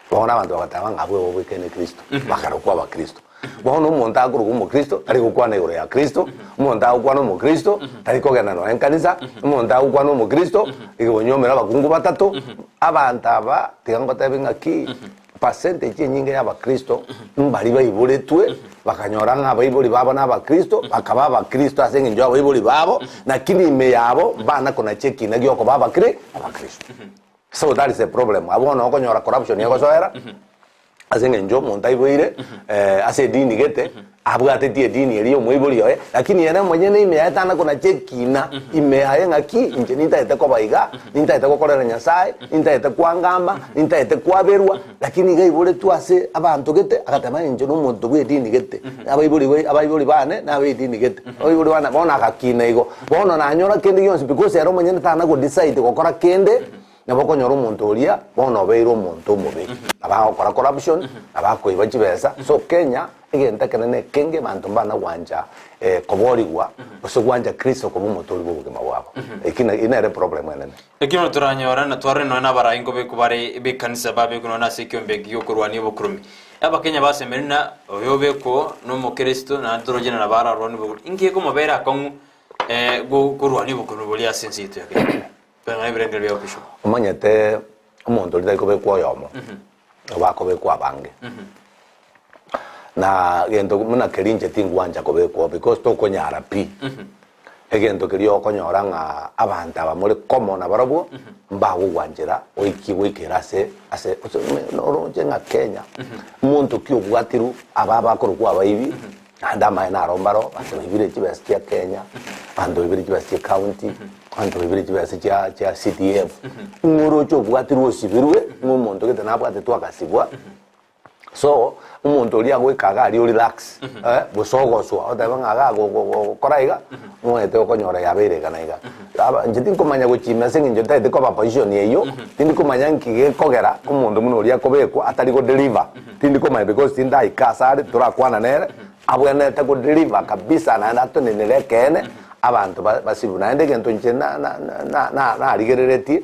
Bono abanto bagateba ng'a abwo boboikaine Kristo, bakarokwa abakristo. Bono omonto akorokwa omokristo tari gokwana igoro ya Kristo, omonto agokwana omokristo tari kogenda nonya ekanisa, omonto agokwana omokristo igo onyuomire abakungu batato. Abanto aba tiga ngotebi ng'aki, percentage enyinge ya abakristo mbari baiboretwe bakanyora ng'a abaibori babo na abakristo, bakaba abakristo ase eng'encho y'abaibori babo, lakini ime yabo mbana konacha ekina giokoba abakri abakristo. So that is a problem. Abwo bono okonyora corruption egosoera ase eng'encho omonto aiboire ase edini gete abwatetie edini eria ya omoibori oye lakini ere omonyene ime yaye tana konacha ekina ime yaye ng'aki inche nintagete koba iga nintagete gokorera Nyasaye nintagete kwangama nintagete kwaberwa lakini iga aiboretwe ase abanto gete agateba inche na omonto bwa edini gete abaibori bai abaibori bane na abe edini gete abaibori bane bono agakina igo. Bono nanyora kende gionsi because ere omonyene tana go decide gokora kende, nabo okonyora omonto oria bono obeire omonto omobe. Nabo agokora corruption, nabo akoiba chibesa. So Kenya, egento ekenene ekenge abanto mbana gwancha koborigwa gose gwancha Kristo koba omotori bwa obogima bwabo. Eki na nere problem enene. Ekero bono toranyore na twarore nonya nabarai nkobekwa bare b'ekanisa babekwe nonya ase ekiombe eki gi'okorwania obokurume. Abakenya basemerie na oyobekwo nomokeresito naende toroche na nabo ararwanie obokurume. Inki ekomobera akong'u korwania obokurume boria ase ense yaito ya Kenya? Koreng'ana ebirengererio biao Bishop. Omanyete omonto oria tari kobekwa oyomo, nabo akobekwa abange. Na gento buna keria inche tingwancha kobekwa because tokonyara pi. Egento keria okonyora ng'a abanto aba more komo nabarabwo mbagogwanchera oikie goikera ase ase ase oroche ng'a Kenya monto ki obwatirwe aba abakorokwa abaibi naende amaene aro mbaro abanto baibire chibesa chia Kenya, abanto baibire chibesa chia ecounty, abanto baibire chibesa chia chia CDF, ng'a oroche obwatirwe osibirwe ng'a omonto gete nabwatetwe agasibwa. So, omonto oria agoika iga aria orelax, eh, gose ogoswa, otebe ng'a iga go- go- go- gokora iga, omanyete okonyora yabeire iga na iga. Aba inche tinkomanya gochima ase eng'encho ntagete koba position eyio, tindi komanya nki gekogera omonto buna oria akobekwa atari go deliver, tindi komanya because tindaika ase are torakwana nere, abwenerete go deliver kabisa naende atenenere ekeene. abanto ba basibwe. Naende egento inche na na na na narigereretie,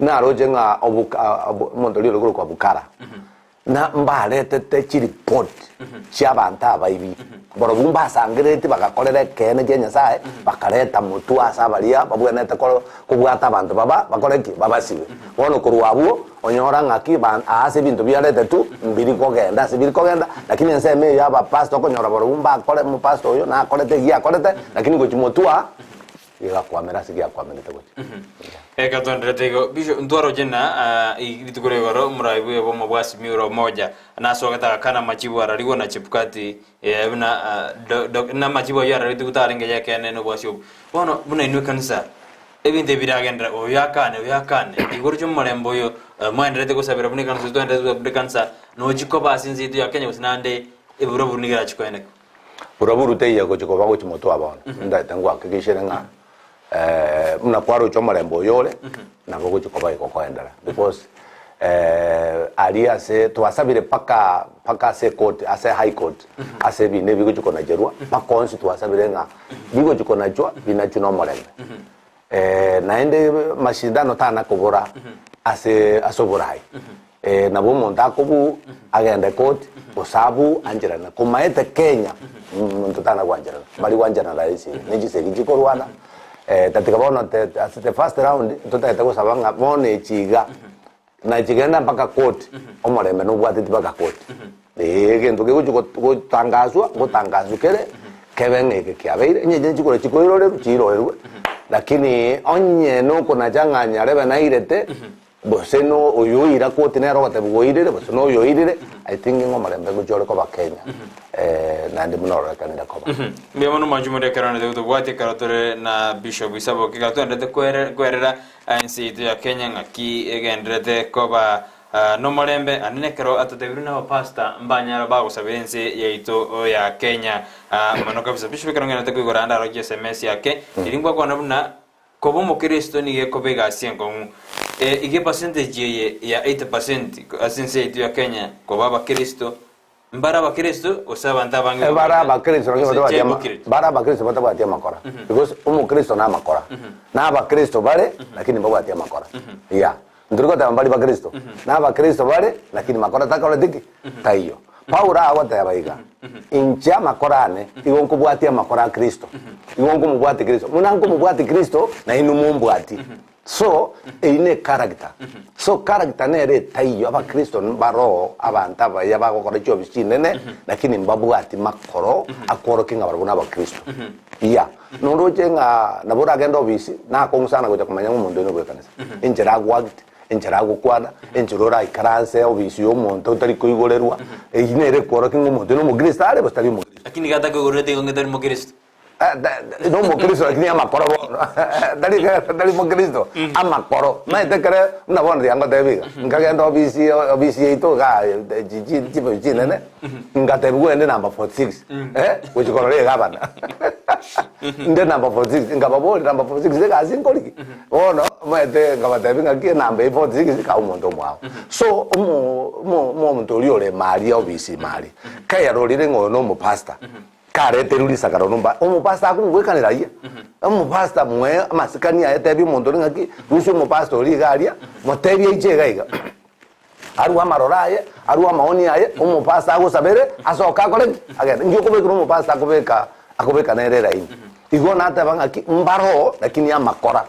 naroche ng'a oboka obo omonto oria ore korokwa Bukara, na mbaretete chiripoti chi'abanto abaibi, barobwo mbasangereretie bagakorera ekeene kia Nyasae, bakareta motwe ase abaria babwenerete koro kobwata abanto baba bakore ki? Babasibe. Bono korwa abwo, onyora ng'aki ba aase ebinto biaretetwe mbiri kogenda ase biri kogenda, lakini ensemo eye y'abapastor okonyora barobwo mbakore omopastor oyo nakorete egi akorete, lakini gochia motwe aa, gegakwamera ase giakwamerete gochia. Eka twenderete igo, Bishop, ntwaroche na rituko ria igoro omorai bwe obomo bwa Azimio la Umoja nasogete agakana amachibu ararigwe na Chebukati eh, buna ah, do, do, na amachibu ayio araretigwe tarenge y'ekeene na obwasi obwo. Bono buna inwe ekanisa ebinto ebi biragenderera oyo akane oyo akane igoro chi'omorembe oyo eh, mwaenderete gosabera buna ekanisa twaenderete gosabera buna ekanisa nochi koba ase ense yaito ya Kenya gose naende eburaburu nigo erachi koeneka. Buraburu teiyo gochi koba gochi motwe aa bono, ndagete ngwakikishere ng'a buna kwaroche omorembe oyo ore, nabo ogochi koba igo okoenderera because aria ase twasabire mpaka mpaka ase ecourt ase high court ase ebina ebi bigochi konacherwa mpaka onsi twasabire ng'a bigochi konachwa binachwe na omorembe. Naende mashindano tana kobora ase ase oborai. Nabo omonto akobuu agende court gose abuu ancherane. Komaete Kenya monto tana gwancherana, mbari gwancherana rahisi iga, ne chisegi chikorwana tatiga bono te ase the first round ntotagete gosaba ng'a bono echi iga nachigenda mpaka court omorembe nobwateti mpaka court. Ee egento kegochi gotangaswa ngotangaswa kere kebe ng'a eke kiabeire, onye ne chikura chikoirorerwa chiirorerwe, lakini onye nokonacha ng'a nyarebe nairete, gose no oyo oira koti nere ogotebiwa oirire gose na oyo oirire, I think ng'a omorembe ngochia ore koba Kenya naende buna ororekanire koba. Mbuya mono mwanche more ekero nete gotobwatia ekero tore na Bishop Isaboke ekero twenderete kwere kwerera ense yaito ya Kenya ng'aki egendererete koba Nomorembe ande nekero atotebirwe nabapastor mbanyara bagosabera ense yaito ya Kenya mono kabisa. Bishop ekero ngenderete koigora ande aroche sms yake eri ngwakwana buna koba omokristo nigo ekoba egasi enkong'u. Iga epercentage eye ya 80% ase ense yaito ya Kenya koba abakristo Mbare abakristo gose abanto abange Bare abakristo lakini batabwati ama bare abakristo batabwati amakora because omokristo na amakora na abakristo bare lakini mbabwati amakora yeah ntori goteba mbari bakristo na abakristo bare lakini makora takoreti ki taiyo Paulo agoteba iga inche amakora ane igo nkobwatia amakora a Kristo igo nkomobwati Kristo buna nkomobwati Kristo nainwe mombwati So, eyio ne character. So character nere etaiyo, abakristo mbaroo abanto abaya bagokora chiofisi chinene, lakini mbabwati makoro akworokia ng'a barabwo nabakristo. Yeah. Noroche ng'a nabo oragende ofisi, nakong'u sana gocha komanya ng'a omonto oyo nobwa ekanisa. Enchera agoact, enchera agokwana, enchera oraikaranse ofisi ya omonto otari koigorerwa, eyio nere ekworokia ng'a omonto oyo nomokristo are gose tari omokristo. Lakini gatakoigorereti igo ng'a tari mokristo. Nomokristo lakini amakoro bono tari tari mokristo amakoro maete ekere buna bono riria ngoteba iga nkagenda ofisi ofisi yaito igaa chiofisi chinene ngatebiwa ende number 46 eh gochia korora egavana inde number 46 nkababoria number 46 egasi nkori ki bono omanyete nkabatebia ng'aki enamba eye 46 kae omonto omwabo so omo omo omonto oria ore ime aria ofisi ime aria kayarorire ng'a oyo na omopastor Kareterwe risakara oromba, omopastor akomobwekanera ayia. Omopastor moe amasikani aye tebia omonto oria ng'aki, rusia omopastor oria iga aria, motebie aiche iga iga. Arue amaroro aye, arue amaoni aye, omopastor agosabere, asoke akore ki? Agende. Inki okobekera omopastor akobeka akobeka nere eraini. Igo nateba ng'aki, mbaroo lakini amakora.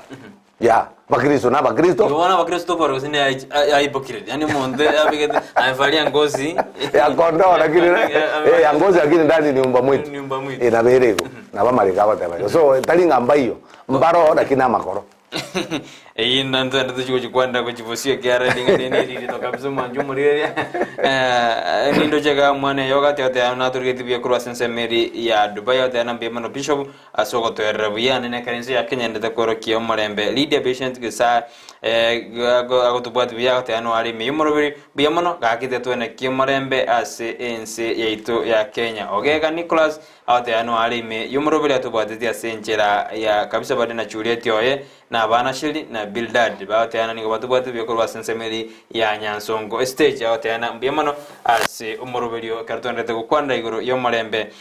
Yeah, Abakristo na Abakristo. Igo bono Abakristo tokore gose ne hypocrite. Yaani omonto abegete amevalia ngozi. Ya kondoo lakini eh, ya ngozi lakini ndani ni mbwa mwitu. Ni mbwa mwitu. Eh, nabo ere igo. Nabo amariko agoteba igo. So tari ng'a mbaiyo, mbaro lakini amakoro. Eyio nantwende tochia gochikwanera gochibosia ekiagera ring'ana eri neririto kabisa omwancho omorigereria eh, nindoche iga omwana oyo ogati agoteba natorigetie buya korwa ase ensemo eri ya Dubai agoteba na mbuya mono Bishop Ase ogotoerera buya ane nekero ense ya Kenya endete kworokia omorembe. Lydia Patient Gesare agotobwatia buya agoteba noare ime y'omoroberi buya mono gaki tetwenekie omorembe ase ense yaito ya Kenya. Ogega Nicholas Agoteeba noare ime y'omoroberi atobwateti ase enchera ya kabisa bare na Juliet oye, na abana Sheli na Bildadi. Bagoteana nigo batobwate buya korwa ase ensemo eria ya Nyansongo Estage. Agoteana mbuya mono ase omoroberio ekero twenderete gokwanera igoro y'omorembe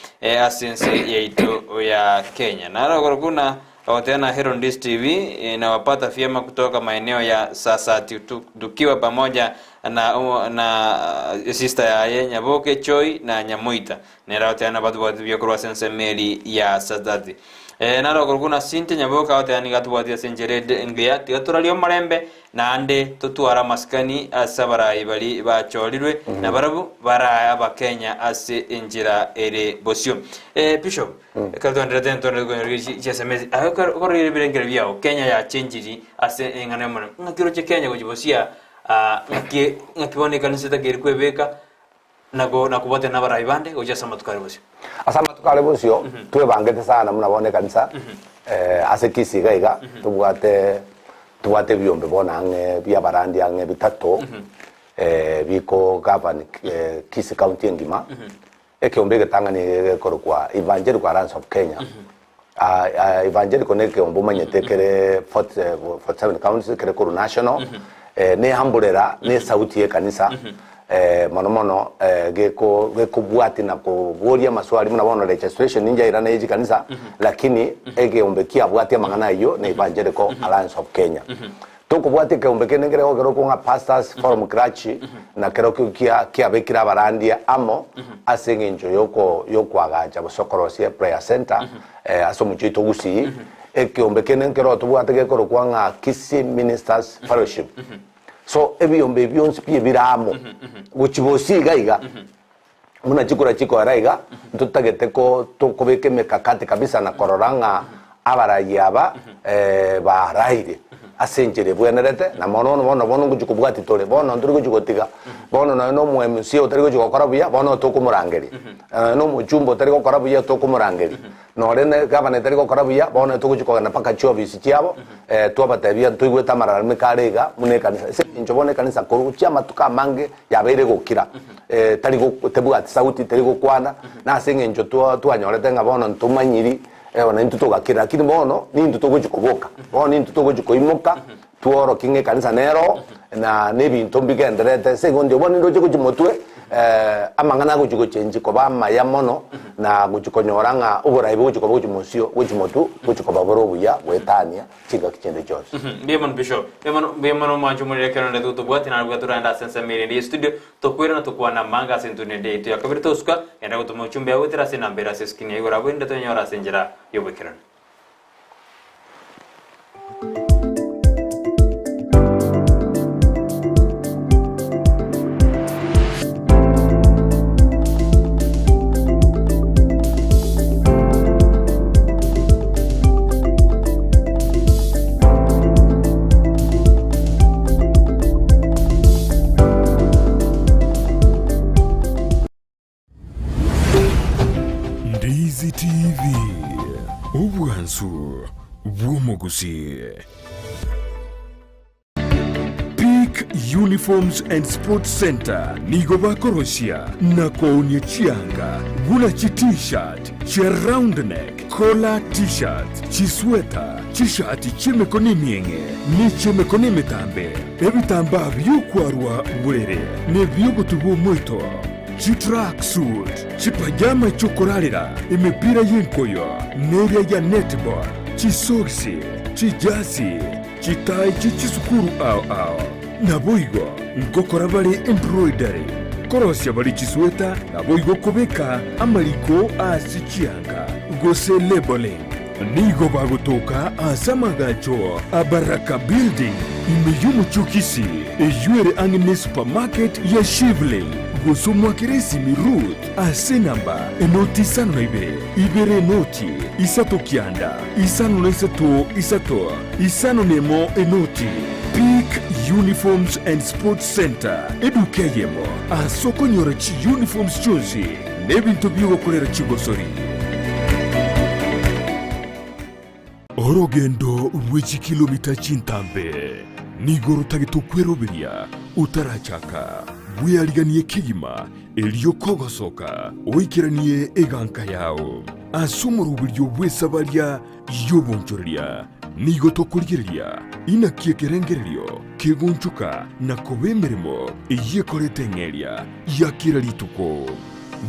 ase ense yaito ya Kenya. Naro igoro buna agoteana Herondis TV nawapata vyema kutoka maeneo ya Sasati tukiwa pamoja na na sister yaye Nyaboke Choi na Nyamoita. Nere agoteana nabatobwate buya korwa ase ensemo eria ya Sasati. Naro okorokwa na Cynthia Nyaboke agoteba nigo atobwatie ase enchera ende engiya, tiga torarie omorembe, naende totware amasikani ase abarai baria bachorirwe, na barabwo barae Abakenya ase enchera ere bosio. Bishop, ekero twaenderete ntware konyora chiSMS, aye ekero okorora ebirengererio biao, Kenya yachenchiri ase eng'ana y'omorembe, ng'aki oroche Kenya gochia bosia ng'aki ng'aki bono ekanisa etakeire kwebeka, Nakobwatia nabarai bande gochia ase amatuko are bosio. Ase amatuko are bosio twebangete sana buna bono ekanisa ase Kisii iga iga tobwate tobwate ebiombe bono ang'e bia abarandi ang'e bitato biko govern Kisii county engima. Ekeombe egetang'ani gekorokwa Evangelical Alliance of Kenya. Evangelical ne ekeombe omanyete kere 47 counties kere korwa national, ne umbrella ne esauti ya ekanisa mono mono geko gekobwatia na koboria amaswali buna bono registration ninche airana ye chikanisa lakini ekeombe kiabwatia amang'ana ayio ne Evangelical Alliance of Kenya. Tokobwatia ekeombe kende nkere gokerokwa ng'a Pastors Forum Clergy, na kerokio kia kiabekire abarandia amo ase eng'encho yoko yokoagacha gose okorosia eprayer center ase omochie oito Gusii. Ekeombe kende nkero tobwate gekorokwa ng'a Kisii Ministers Fellowship. So ebiombe ebi bionsi pi ebire amo gochia bosie iga iga buna chikura chikoera iga ntotagete ko tokobeka emekakati kabisa na korora ng'a abarai aba baraire ase enchera ebwenerete, na mono bono bono ngochia kobwatia tore, bono ntori gochia gotiga, bono nonye na omo MCA otari gochia gokora buya, bono tokomorangeria, nonye na omochumba otari gokora buya tokomorangeria, nore na egavana etari gokora buya, bono togochia kogenda mpaka chiofisi chiabo, twabatebia ntoigwete amararamiko are iga buna ekanisa, ase eng'encho bono ekanisa korwa chiamatuko amange yabeire gokira, tari go tebwati sauti, teri gokwana, na ase eng'encho twa twanyorete ng'a bono ntomanyiri na intwe togakira, lakini bono nintwe togochia koboka, bono nintwe togochia koimoka, tworokie ng'a ekanisa nero, na na ebinto mbigendererete ase igo inche bono nindoche gochia motwe, amang'ana agochia gochengi koba amaya mono, na gochia konyora ng'a oborai bogochia koba gochia mosio gochia motwe, gochia koba bore obuya goetania chingaki chinde chionsi. Mbuya mono Bishop. Mbuya mono, mbuya mono omwancho omorero ekero nde totobwati naende buya toragende ase ensemo ere ende ye studio tokwirana tokwane amanga ase entunda ende yaito ya kabere tosuka genda gotoma ochumbe agoetera ase enamba ere ase escreen ya igoro abwo erinde tonyore ase enchera y'oboikeranu. Ndizi TV, obwansu bw'omogusii. Peak Uniforms and Sports Centre nigo bakorosia na koonia chianga buna chi T-shirt, chia round neck, collar T-shirts, chisweta, chishati chi'emekono emieng'e ne chi'emekono emetambe, ebitambaa bi'okwarwa borere na ebi'ogotuba omoito, chitrack suit, chipajama chi'okorarera, emepira y'enkoyo, neria ya netball, chisogisi, chijasi, Chitai chie chisukuru ao ao. Naboigo ngokora bare embroidery, korosia bare chisweta, naboigo kobeka amariko ase chianga, gose labeling. Nigo bagotoka ase amagacho a Baraka Building ime y'omochie o Kisii, eyio ere ang'e ne supermarket ya Shivling, gose omoakere esimi Ruth ase enamba enoti isano na ibere, ibere enoti, isato kianda, isano na isato isato. Isano nemo enoti, Peak Uniforms and Sports Centre, eduka eyemo ase okonyora chiuniforms chionsi na ebinto bi'ogokorera chigosori. Orogendo rwe chikilomita chintambe nigo rotagete okweroberia otarachaka. Bweariganie kegima. Erio kogosoka oikeranie eganka yao ase omoroberio bw'esabaria y'obonchoreria. Nigo tokorigereria inaki ekerengererio kegonchoka na koba emeremo eyio ekorete eng'eria ya kera rituko.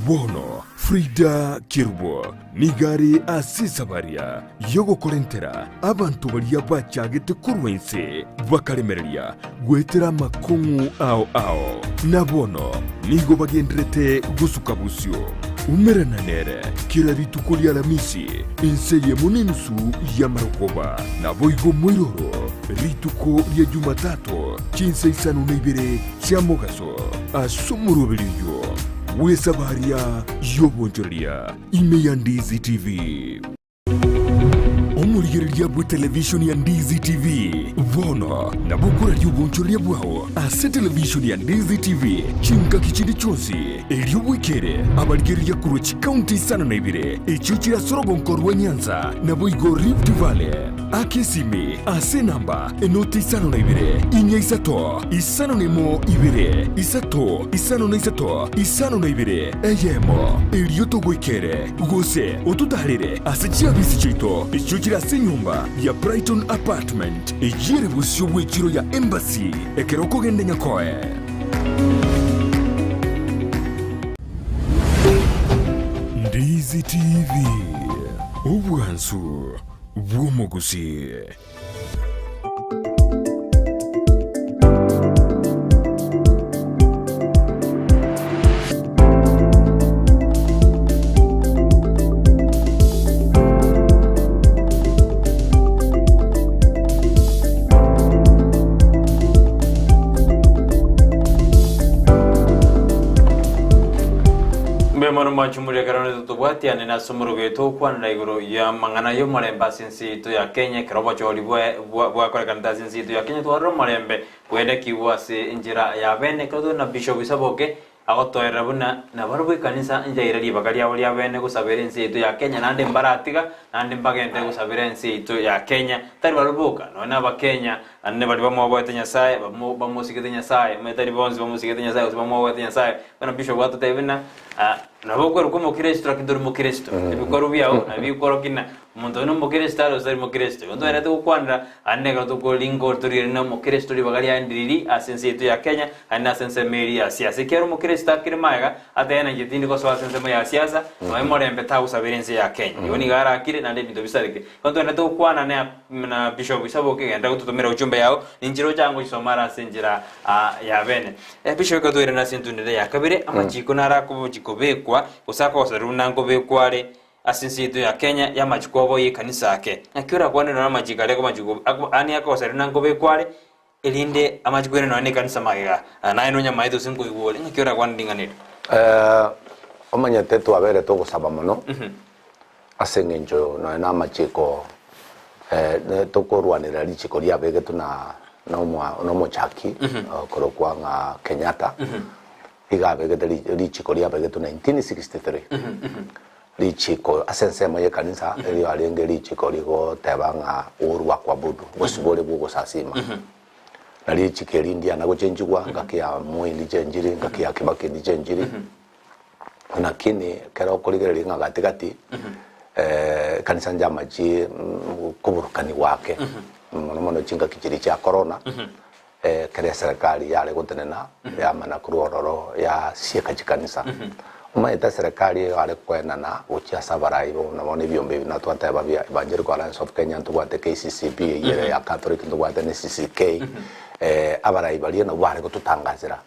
Bono Frida Kerubo nigo are ase esabaria y'ogokorentera abanto baria bachagete korwa inse bakaremereria goetera amakong'u ao ao, na bono nigo bagenderete gosuka bosio. Umerana nere kera rituko ri'Alamisi inse eyemo nenusu y'amarogoba, naboigo moiroro rituko ria Jumatato chinsa isano na ibere chia mogaso ase omoroberi oyio bw'esabaria y'obonchoreria ime ya Ndizi TV. Omorigereria bw'etelevishoni ya Ndizi TV bono nabo okoraria obonchoreria bwao ase televishoni ya Ndizi TV chingaki chinde chionsi, erio bwekere abarigereria korwa chikaunti isano na ibere echio chire ase orogonko rwa Nyanza naboigo Rift Valley. Aka esimi ase enamba enoti isano na ibere, inya isato, isano na emo ibere, isato, isano na isato, isano na ibere, eyemo, erio togoikere. Gose ototaarere ase chiabisi chiaito echio chire ase enyomba ya Brighton Apartment, eyio ere bosio bw'echiro ya Embassy, ekero okogenda Nyakoe. Ndizi TV, obwansu bw'omogusii. Mbuya mono mwanche omoria ekero onde totobwatiane nase omorogo oito okwanera igoro y'amang'ana y'omorembe ase ense yaito ya Kenya, ekero obochori bwakorekanete ase ense yaito ya Kenya, twarora omorembe bw'endekigwa ase enchera ya bene. Ekero tore na Bishop Isaboke agotoerera buna nabarabwo ekanisa nchaire ribaga riabo ria bene gosabera ense yaito ya Kenya, naende mbaratiga, naende mbagenderere gosabera ense yaito ya Kenya. Tari barabwo boka, nonya na Abakenya, naende baria bamoboete Nyasaye, bamosigete Nyasaye, omanyete tari bonsi bamosigete Nyasaye gose bamoboete Nyasaye. Bono Bishop atotebia buna nabo okwerokwa omokristo lakini tori mokristo, ebikorwa biao nabio bikorokia ng'a Omonto oyo nomokristo are gose tari mokristo? Igo ntwenerete gokwanera aande ekero tokoringa ore torigereria na omokristo ribaga riaye ndiriri ase ense yaito ya Kenya aende ase ensemo eria ya siasa. Ekiagera omokristo akire magega atebe na inche tindi gosoa ase ensemo ya siasa nonya morembe tagosabera ense ya Kenya. Igo nigo arakire naende ebinto bisareke. Igo ntwenerete gokwana ne na Bishop Isaboke genda gototomera ujumbe yao ninchire ocha ngochisoma are ase enchera ya bene. Bishop ekero twairana ase entundere ya kabere amachiko naro akobochi kobekwa gose akogoserwa buna nkobekwa are Ase ense yaito ya Kenya y'amachiko abo y'ekanisa ake. Naki orakwane nonya amachiko aria akomachiko ani akogosaria buna nkobekwa are, erinde amachiko ere nonya nekanisa magega, naye nonyamaete gose nkoigwa ore, ng'aki orakwane ring'ana eri? Omanyete twabere togosaba mono ase eng'encho nonya na amachiko tokorwanera richiko riabegetwe na na omochaki okorokwa ng'a Kenyatta. Iga abegete richiko riabegetwe 1963, richiko ase ensemo y'ekanisa erio arenge richiko rigoteba ng'a orwa kuabudu, gosibore bw'ogosasima. Na richiko eri ndiana gochenchigwa ngaki ya Moi ndichenchiri, ngaki ya Kibaki ndichenchiri, lakini ekero okorigereria ng'a gati gati ekanisa njamachie koburukanigwa ake, mono mono chingaki chiria chia corona. Ekero eserekari yare gotenena yamana korwa ororo yasieka chikanisa. Omanyete eserekari eye yare koenana gochia ase abarai bono bono ebiombe ebi buna twateba bia Evangelical Alliance of Kenya ntobwate KCCB eyio ere ya Catholic ntobwate ne CCK abarai baria nabwo bare gototangasera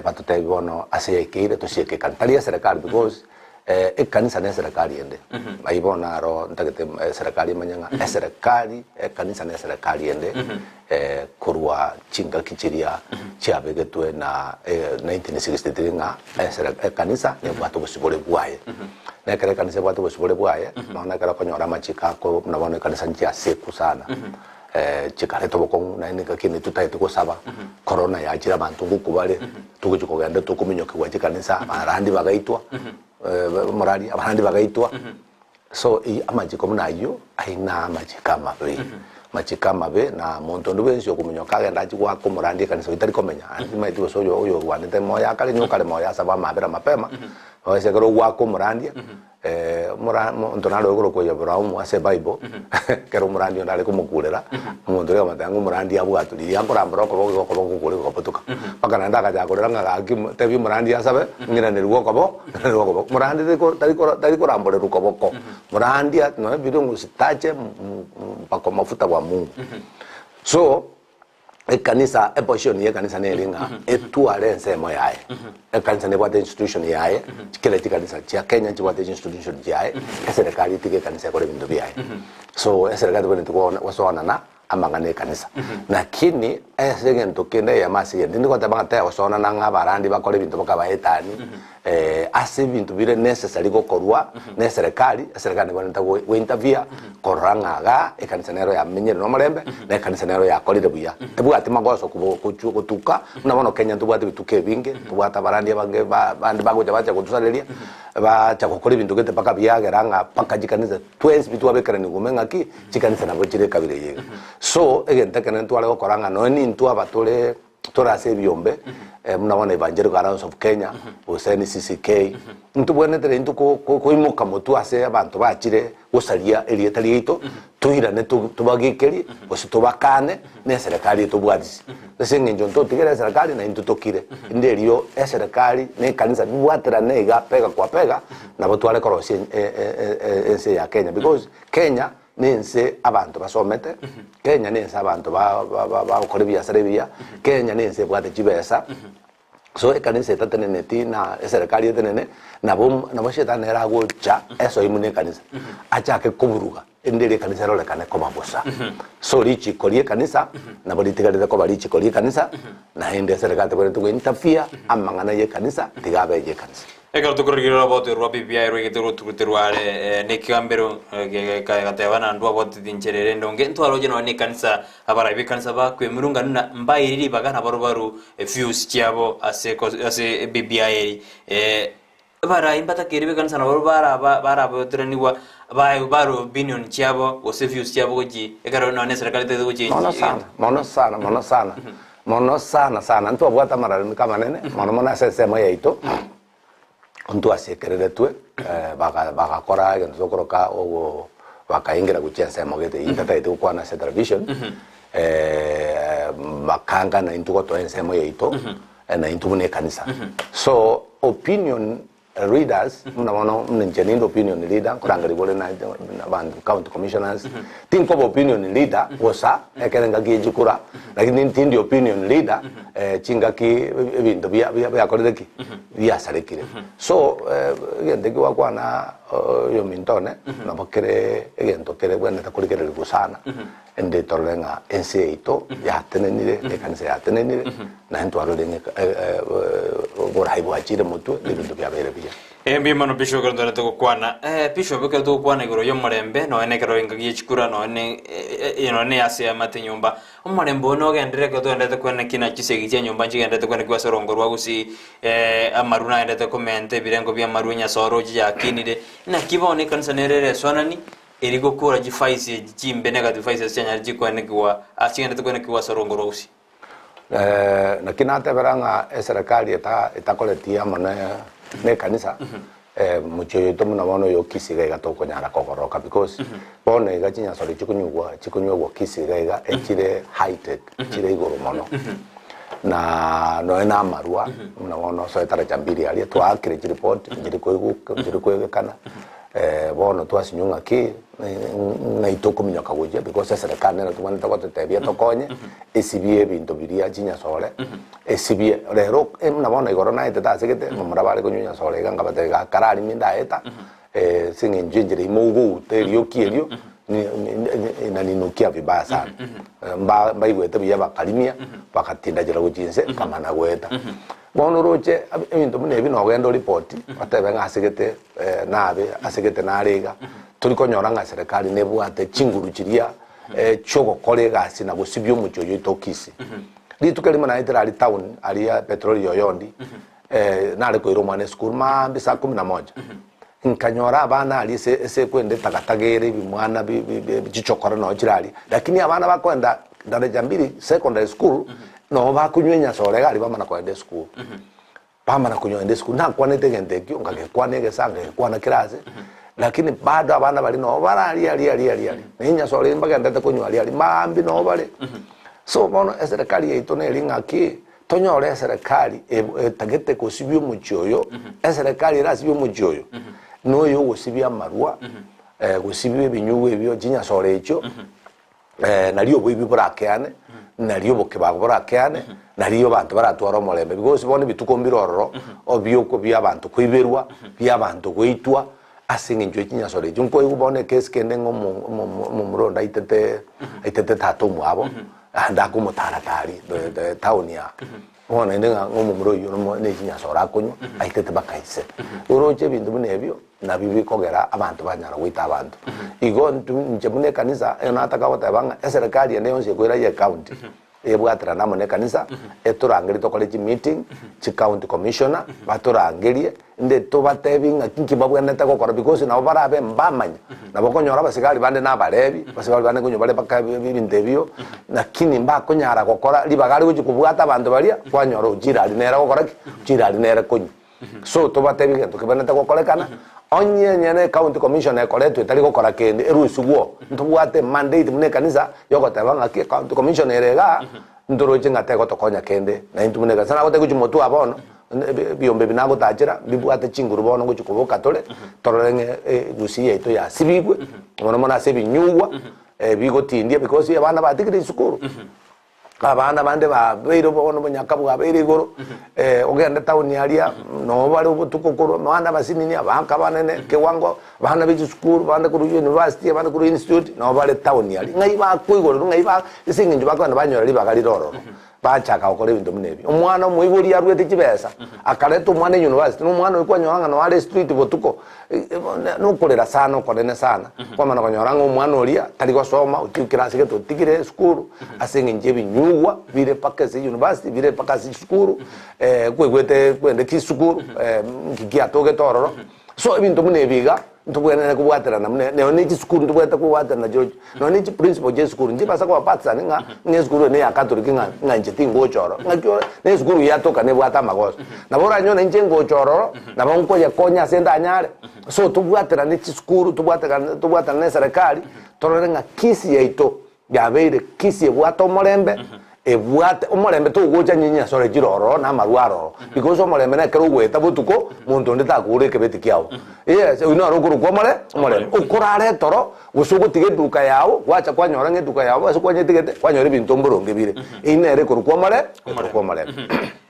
batotebie bono ase yaikeire tosieke ekanisa tari eserekari because Ekanisa neserekari ende. Ayio bono naro ntagete eserekari emanye ng'a eserekari, ekanisa neserekari ende korwa chingaki chiria chiabegetwe na 1963 ng'a esere ekanisa nebwate obosibore bwaye. Na ekero ekanisa ebwate obosibore bwaye, bono ekero okonyora amachiko ako buna bono ekanisa nchiasekwa sana. Chikareta obokong'u naende engaki ende totagete gosaba, corona yachire abanto ngokwa bare, togochia kogenda tokominyokigwa chikanisa, abarandi bagaitwa, omorari abarandi bagaitwa, so eyio amachiko buna ayio, ayio na amachiko amabe. Machiko amabe, na monto onde bwensi okominyoka agende achie goaka omorandi ekanisa oyio tari komenya, naende timanyeti gose oyo oyorwanete moyo akare nigo okare moyo asabe amabera mapema, gose ekero ogoaka omorandia, omora monto nare okorokwa Yeroboamu ase ebible, ekero omorandi onde are komokurera, omonto oria akamotebia ng'a omorandia abwatwe riria akorambora okoboko igo okoboko koria gokabotoka. Mpaka naende agachaka korera ng'a gaki tebia omorandia asabe, ng'iranerwe okobo, ng'iranerwe okoboko. Morandi tari ko tari koramborerwa koboko. Morandia nonya biria ng'ositache mpaka mafuta bwa Mungu. So, ekanisa, eposition ya ekanisa nere ng'a etware ensemo yaye. Ekanisa nebwate institution yaye, kera chikanisa chia Kenya nchibwate institution chiaye, eserekari etige ekanisa ekore ebinto biaye. So, eserekari tebwenereti gosoanana amang'ana ekanisa. Lakini ase egento kende eyemo ase egento, tindi goteba ng'a tegosoanana ng'a abarandi bakore ebinto bakabaetani, ase ebinto bire necessary gokorwa na eserekari, eserekari nebwenerete go interfere korora ng'a igaa ekanisa nero yamenyire na omorembe, na ekanisa nero yakorire buya. Tebwati magoso kobo gochia gotuka, buna bono Kenya ntobwate ebituko ebinge, ntobwate abarandi abange ba bande bagocha bacha gotusareria, bacha gokora ebinto gete mpaka biagera ng'a mpaka chikanisa twensi pi twabekeranigwe ime ng'aki, chikanisa nabo chire ekabira eye iga. So, egento ekenene ntware gokora ng'a nonya nintwe aba tore tore ase ebiombe, buna bono Evangelical Alliance of Kenya, gose NCCK, ntobwenerete rende intwe ko- ko- koimoka motwe ase abanto bachire gosaria erieta riaito, toirane to- tobagekerie, gose tobakane, na eserekari etobwatisi. Ase eng'encho ntotigere eserekari na intwe tokire. Rinde erio eserekari na ekanisa bibwaterane iga bega kwa bega, nabo tware korosia ense ya Kenya because Kenya nense abanto basomete, Kenya nense abanto bagokora ebiasara ebiya, Kenya nense ebwate chibesa, so ekanisa etateneneti na eserekari etenene, nabo nabo shetani nere agocha esoe buna ekanisa, achake koburuga erinde eria ekanisa erorekane koba bosa. So richiko ria ekanisa nabo ritigarete koba richiko ria ekanisa, naende eserekari tebwenereti go interfere amang'ana ya ekanisa tiga abe aya ekanisa. Ekero tokorigereria obote rwa BBI rwaigete gotuguterwa are nekegambero gegateba na ndwabwateti enchera ere endonge, ntwaroche nonya nekanisa abarai bekanisa bakwemurungania na mbaeire ribaga nabaro baru views chiabo ase ase BBI eri. Abarai mbatakeire bekanisa nabaro baraboteranigwa baegwe barue opinion chiabo gose views chiabo gochi ekero nonya eserekari etagete gochengi Mono sana, mono sana, mono sana. Mono sana sana ntwabwate amaralamiko amanene mono mono ase ensemo yaito, ntwasekereretwe bagakora egento tokoroka ogo bakaingera gochia ensemo gete eyio ntatagete gokwana ase television, bakanga naintwe gotoa ensemo yaito, naintwe buna ekanisa. So opinion Leaders, buna bono buna inche ninde opinion leader, nkorangerigwa ore na abanto county commissioners, tinkoba opinion leader bosa ekero engaki ye chikura, lakini tindi opinion leader chingaki ebinto bia bia biakorire ki? Biasarekire. So egento ekio gwakwana oyominto one, nabo kere egento kere bwenerete korigererigwa sana, Ende torore ng'a ense yaito yatenenire, na ekanisa yatenenire, naende twarorire ng'a oboraai bwachire motwe, na ebinto biabeire buya. Mbuya mono Bishop ekero ntwarete gokwana. Bishop ekero togokwana igoro y'omorembe nonya na ekero engaki ye chikura nonya ne nonya ne ase eamate nyomba. Omorembe oyo nogenderere ekero togendererete kweneki na chisegi chia nyomba nchigendererete kwenekigwa ase orongo rwa gusii amaru nagendererete komenta ebirengo bia amaru enyasore oche yakinire. Naki bono ekanisa nere eresoanani Eri gokora chifaisi echi chimbe negative vices chianyare chikoenekigwa ase chigenderete koenekigwa ase orongo rwa gusii. Naki natebera ng'a eserekari eta etakoreti amo ne ne ekanisa mochie oyoito buna bono oyo Kisii iga iga tokonyara kogoroka because bono iga chinyasore chikonyugwa chikonywegwa Kisii iga iga echire high tech chire igoro mono na nonya na amarwa buna bono osoe taracha mbiri aria twaakire chiripoti nchiri koigwa nchiri koigekana. Bono twasinywa ng'aki ng'ai tokominyoka gochia because eserekari nero tobwenerete gototebia tokonye esibie ebinto biria chinyasore esibie rero buna bono igoro naetete ase gete momura bare konywa enyasore iga nkabatebia iga karari mindaeta ase eng'encho enchera ime ogouta erioki erio inaninukia vibaya sana mba mbaigwete buya bakarimia bagatindachera gochia inse nkamana goeta. Bono oroche ebinto buna ebi nogende oripoti otebe ng'a ase gete nabe ase gete nare iga, tori konyora ng'a serikali nebwate chinguru chiria chiogokora egasi na gosibia omochie oyo oito o Kisii. Rituko erimo naetire aria town aria petroli ya Oyondi, nare koira omwana esukuru maambia saa kumi na moja. Nkanyora abana aria ase ase ekwenda etagataga ere ebimwana bi bi bi chichokora noo chire aria, lakini abana bakoenda daraja mbili secondary school, noo bakonywa enyasore iga aria bamana koenda esukuru. Bamana konyoenda esukuru, nakwanete egento ekio, nkagekwana egesaa, nkagekwana kera ase, lakini bado abana baria noo bare aria aria aria aria aria, na enyasore eye mbagenderete konywa aria aria, mambia noo bare. So bono eserekari yaito neri ng'aki, Tonyore eserekari etagete gosibia omochie oyo, eserekari erasibie omochie oyo, noyo ogosibia amarwa, gosibia ebinyugwa ebio, chinyasore echio, nario oboibi borakeane, nario obokebago borakeane, nario abanto baratware omorembe. Because bono ebituko mbire ororo, obioko bia abanto koiberwa, bia abanto goitwa, ase eng'encho ye chinyasore echio. Nkoigwa bono ekesi kende ng'a omo- omo- omomura onde aitete aitete tata omwabo, Naende akomotaara-taaria etaoni aa. Bono naende ng'a omomura oyio nomo ne chinyasore akonywa, aitete mpaka ise. Oroche ebinto buna ebio, nabio bikogera abanto banyara goita abanto. Igo intwe inche buna ekanisa, ekero nataka goteba ng'a eserekari ende yonsi ekoira ya ecounty, ebwaterane amo na ekanisa, etorangerie tokore chimeeting, chicounty commissioner, batorangerie, Inde tobatebi ng'a inki babwenerete gokora because nabo barabe mbamanya. Nabo okonyora abasigari bande nabarebi, abasigari bande nkonywa bare mpaka ebinto ebio, lakini mbakonyara gokora ribaga are gochia kobwata abanto baria, kwanyora ochire aria nere gokora ki? Ochire aria nere konywa. So tobatebi egento kebwenerete gokorekana, onye nyene ecounty commission ekoretwe etari gokora kende, erusigwe oo. Ntobwate emandate buna ekanisa, yogoteba ng'aki ecounty commission ere igaa, ntoroche ng'a tegotokonya kende, na intwe buna ekanisa. Nagotebia gochia motwe aa bono, Ebiombe ebi nagotachera mbibwate chinguru bono ngochia koboka tore, torore ng'a egusii yaito yasibigwe, mono mono ase ebinyugwa bigotindia because abana batigire esukuru, abana bande babeire bono obonyaka bwabeire igoro, ogende town aria noo bare obotuko korwa abana abasinini, abaka abanene, ekewango, abana be chisukuru, abande korwa university, abande korwa institute, noo bare town aria. Ng'ai bakoigorerwa ng'ai ba ase eng'encho bakogenda banyora ribaga rire ororo. Bachaka gokora ebinto buna ebi. Omwana omoibori aruete chibesa, akareta omwana euniversity, na omwana oyo kwanyora ng'a noare estreet botuko, nokorera sana okonene sana, kwamana konyora ng'a omwana oria tari gosoma, otigire ase gete otigire esukuru, ase eng'encho ebinyugwa bire mpaka ase university, bire mpaka ase chisukuru, kwaigwete kwende chisukuru, nki kiatogete ororo. So ebinto buna ebi iga, ntobwenerete kobwaterana buna nonye ne chisukuru ntobwenerete kobwaterana chirochio, nonye ne chiprinciple chia esukuru, nchibasa koba partisan ng'a ng'a esukuru eye neya catholic ng'a ng'a inche tingocha ororo, ng'aki ore na esukuru yatoka nebwate amagoso. Nabo oranyore inche ngocha ororo, nabo nkoyekonya ase ndanyare. So tobwaterane chisukuru, tobwatekane tobwaterane na eserekari, torore ng'a kisi yaito Yabeire kisi ebwate omorembe, ebwate omorembe togocha nyinyi asore chire ororo na amarwa aroro, because omorembe nekero ogoeta botuko monto onde takogora ekebeti kiao. Yes, oyio noro okorokwa omore omorembe. Okorara etoro gose ogotiga eduka yao gwacha kwanyora ng'a eduka yao ase kwanyetigete kwanyora ebinto mboronge bire. Eyio nere ekorokwa omore ekorokwa omorembe.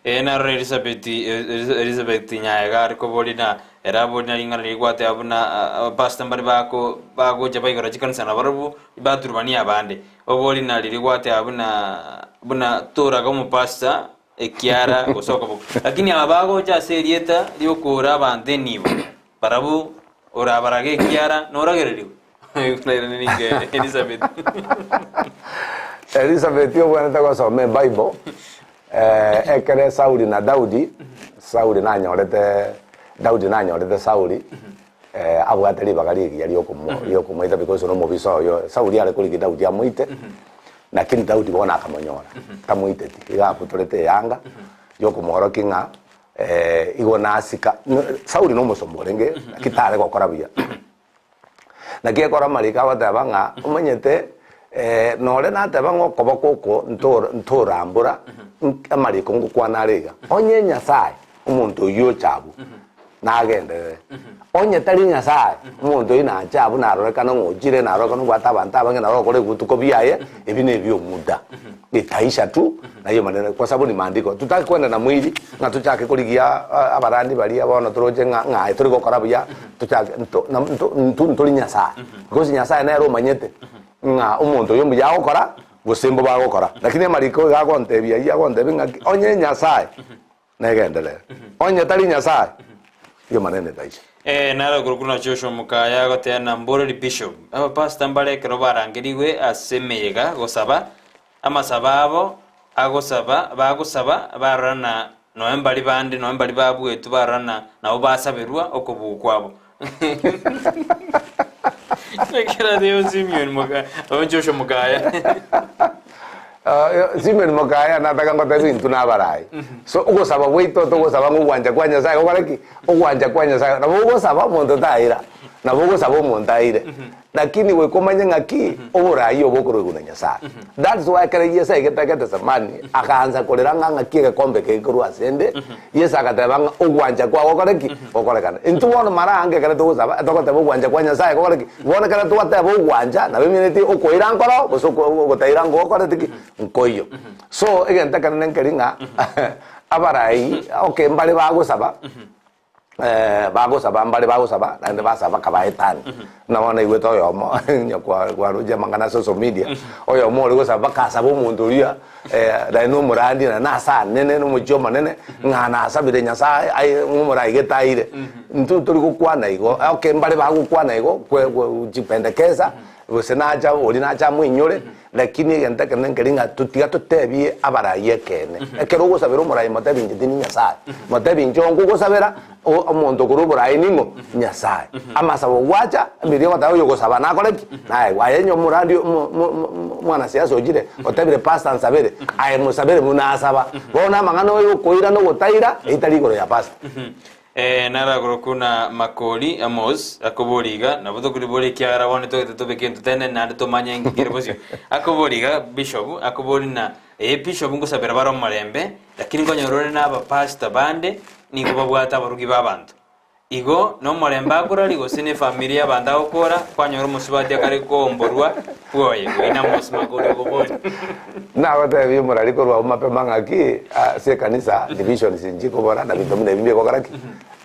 Eye naro Elisabeti, Elizabeth Nyaega are koboria na ere aboria na ring'ana riria gwateba buna abapastor mbare bako bagocha baigora chikanisa nabarobwo Baturubanie abande, oborie na riria gwateba buna buna toraga omopastor ekiara gose okoboko. Lakini aba bagocha ase erieta riokoora abanto enibo, barabwo orabarage ekiara noragererigwe. Nairaneria inche Elizabeth. Elizabeth obwenerete gosoma ebible ekere Sauli na Daudi, Sauli nanyorete Daudi nanyorete Sauli abwate ribaga rigiya riokomoita because nomobisa oyo Sauli are korigia Daudi amoite, lakini Daudi bono akamonyora tamoiteti, iga abutorete eyanga yokomworokia ng'a igo nasika Sauli nomosomba orenge lakini tare gokora buya. Naki ekero amariko agoteba ng'a omanyete nore nateba ng'a okoboko oko ntorambora amariko ngokwana are iga, onye Nyasaye omonto oyio ocha abwo nagenderere, onye tari Nyasaye omonto oyio nache abwo narorekane ng'a ochire narorekane obwate abanto abange naro okore ebutuko biaye ebi nebiomuda etaisha tu nayio manene kwa sababu ni maandiko tutaki kwenda na mwiri ng'a tochake korigia abarandi baria bono toroche ng'a ng'a tori gokora buya tochake nto na nto intwe ntori Nyasaye because Nyasaye nere omanyete ng'a omonto oyo mbuya agokora gose mbobe agokora lakini amariko iga agontebia ayio agontebia ng'aki onye Nyasaye Negenderere. Onye tari Nyasae, riomana netaisha. Ee, naro okorokwa na Joshua Mokaya agoteba na mboreri Bishop. Abapastor mbare ekero barangerigwe ase emeyega gosaba, amasabo abo agosaba bagosaba barora na nonya mbari bande nonya mbari babuetwe barora na nabo basaberwa okobua kwabo. Ekero ateba Simeon moka, Joshua mokaya. Simeon mokaya nataka ngotebie intwe nabarai. So ogosaba gwaito togosaba ng'a ogwancha kwa Nyasaye gokore ki? Ogwancha kwa Nyasaye. Nabo ogosaba omonto taira, nabo ogosaba omonto aire. Lakini goika omanye ng'aki oborai obo okorwegwa na Nyasaye. That's why ekero Yeso aigete Gethsemane akaansa korera ng'a ng'aki egekombe eke gekorwa ase 'nde, Yeso agateba ng'a ogwancha kwao gokore ki? Gokorekane. Intwe bono mara aange ekero togosaba, togoteba ogwancha kwa Nyasaye gokore ki? Bono ekero twateba ogwancha, nabo emineti okoira nkoro gose ogotaira ngokoreti ki? Nkoiyo. So egento ekenene nkeri ng'a abarai, okay mbare bagosaba. Bagosaba mbare bagosaba naende basaba bakabaetania. Buna bono naigwete oyomo onye kwaroche amang'ana ase social media, oyomo ore gosaba bakasaba omonto oria naende na omorandi naende ase anene na omochie omonene ng'a nasabire Nyasaye aye omorai gete aire. Intwe tori gokwana igo, okay mbare bagokwana igo kwe kojipendekeza gose nacha oria nache amoinyore. Lakini egento ekenene nkeri ng'a tiga totebie abarai ekeene. Ekero ogosabera omorai motebi inche tindi Nyasae. Motebi inche nkogosabera omonto okorwa oborai ning'o? Nyasae. Amasabo gwacha, ebibilia egoteba oyogosaba nakore ki? Naegwe. Aye onye omorandi omwanasiasa ochire otebire pastor nsabere, aye mosabere buna asaba. Bono amang'ana oyo okoira na ogotaira, eyio tari igoro ya pastor. Ee, naragorokwe na makori Amos akoboria iga, nabo tokoriboria ekiagera bono togete tobe kento tene naende tomanye nki kere bosio. Akoboria iga bishop, akoboria na ee bishop ngosabera bare omorembe, lakini nkonyora ore na abapastor bande nigo babwate abarugi ba abanto. Igo nomorembe akoraria gose ne efamiri ya abanto agokora, kwanyora omosubati akare koomborwa bwoye, oyio na Amos Makori okoboria. Nagotebia omorari korwa abwo mapema ng'aki ase ekanisa divisions nchikobora na binto buna ebi mbigokora ki?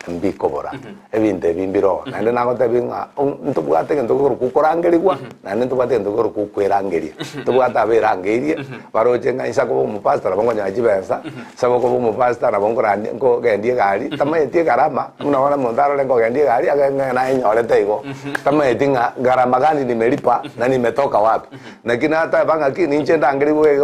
Mbikobora. Ebinto ebi mbiroo. Naende nagotebia ng'a ntobwate egento gekorokwa okorangerigwa naende ntobwate egento gekorokwa okwerangeria. Ntobwate aberangeirie baroche ng'a inse akoba omopastor nabo nkonyora chibesa, inse akoba omopastor nabo nkorandia nkogendia egari, tamanyeti egarama buna bono omonto arore nkogendia egari agende ng'a nayenyorete igo. Tamanyeti ng'a gharama gani nimelipa na nimetoka wapi. Naki nateba ng'aki, ninche ndangerigwe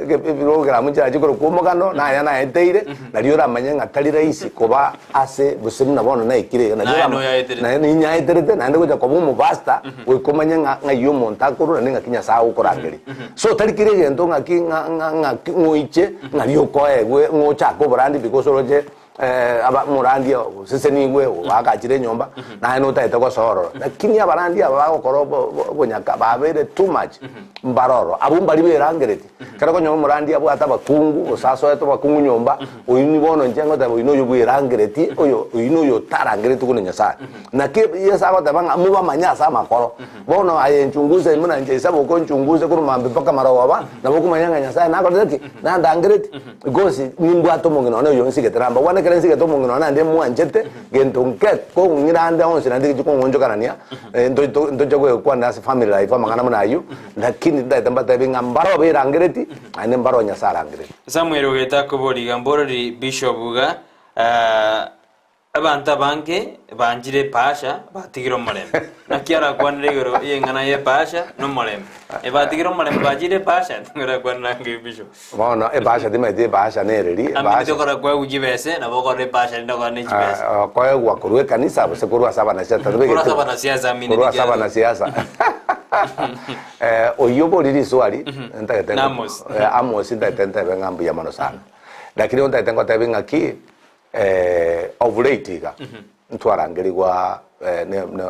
ebirogramu nchirache korokwa omogano, naya naeteire, nario oramanye ng'a tari rahisi koba ase gose buna bono naikire iga, nario Naye orama- noyaeterete. naye ninyaeterete, naende gocha koba omopastor, goika omanye ng'a ng'ai omonto akorwa naende ng'aki Nyasae agokorangeria. So tari kera egento ng'aki ng'a ng'a ng'aki ng'oiche ng'a riokoegwe ng'ochake oborandi because oroche Omorandia osesenigwe, oagachire enyomba, naye notagete gosoa ororo. Lakini abarandia aba bagokora obonyaka babeire too much, mbare ororo. Abwo mbaria berangeretie. Ekero okonyora omorandia abwate abakungu, gose asoete abakungu nyomba, oyio ni bono inche ngoteba oyio noyo bwerangeretie, oyo oyio noyo otarangeretie buna Nyasaye. Naki Yeso agoteba ng'a mobamanye ase amakoro. Bono aye nchungusa buna inche ise bokonchungusa korwa mambia mpaka marogoba, nabo okomanya ng'a Nyasaye nakorete ki? Nandangeretie. Because nimbwate omong'ina one oyo nsigete, namba one ekero nsigete omong'ina one naende mwanchete, gento nke kong'ira ande onsi naende gechi kong'onchokanania, ntoche goekwana ase family life amang'ana buna ayio, lakini ntagete mbatebi ng'a mbaro berangereti, naende mbaro Nyasaye arangereti. Samuel ogeta akoboria iga, Mborori Bishop iga, Abanto abange banchire epaasha, batigire omorembe. Naki arakwanere igoro y'eng'ana y'epaasha nomorembe? Ebatigire omorembe bachire epaasha? Tingorakwanera ange bishop. Bono epaasha timanyeti epaasha nereri, Amini epaasha tokora koegwa chibese, nabo okora epaasha rinde okora ne chibese. Ah, koegwa korwa ekanisa gose korwa ase abanasiasa Korwa tobegete ase abanasiasa amini korwa ase tiga- abanasiasa Eh, oyio obori riswali ntagete Na Amos. Eh, Amos ntagete ntebe ng'a mbuya mono sana lakini ntagete ngotebi ng'aki Of late iga ntwarangerigwa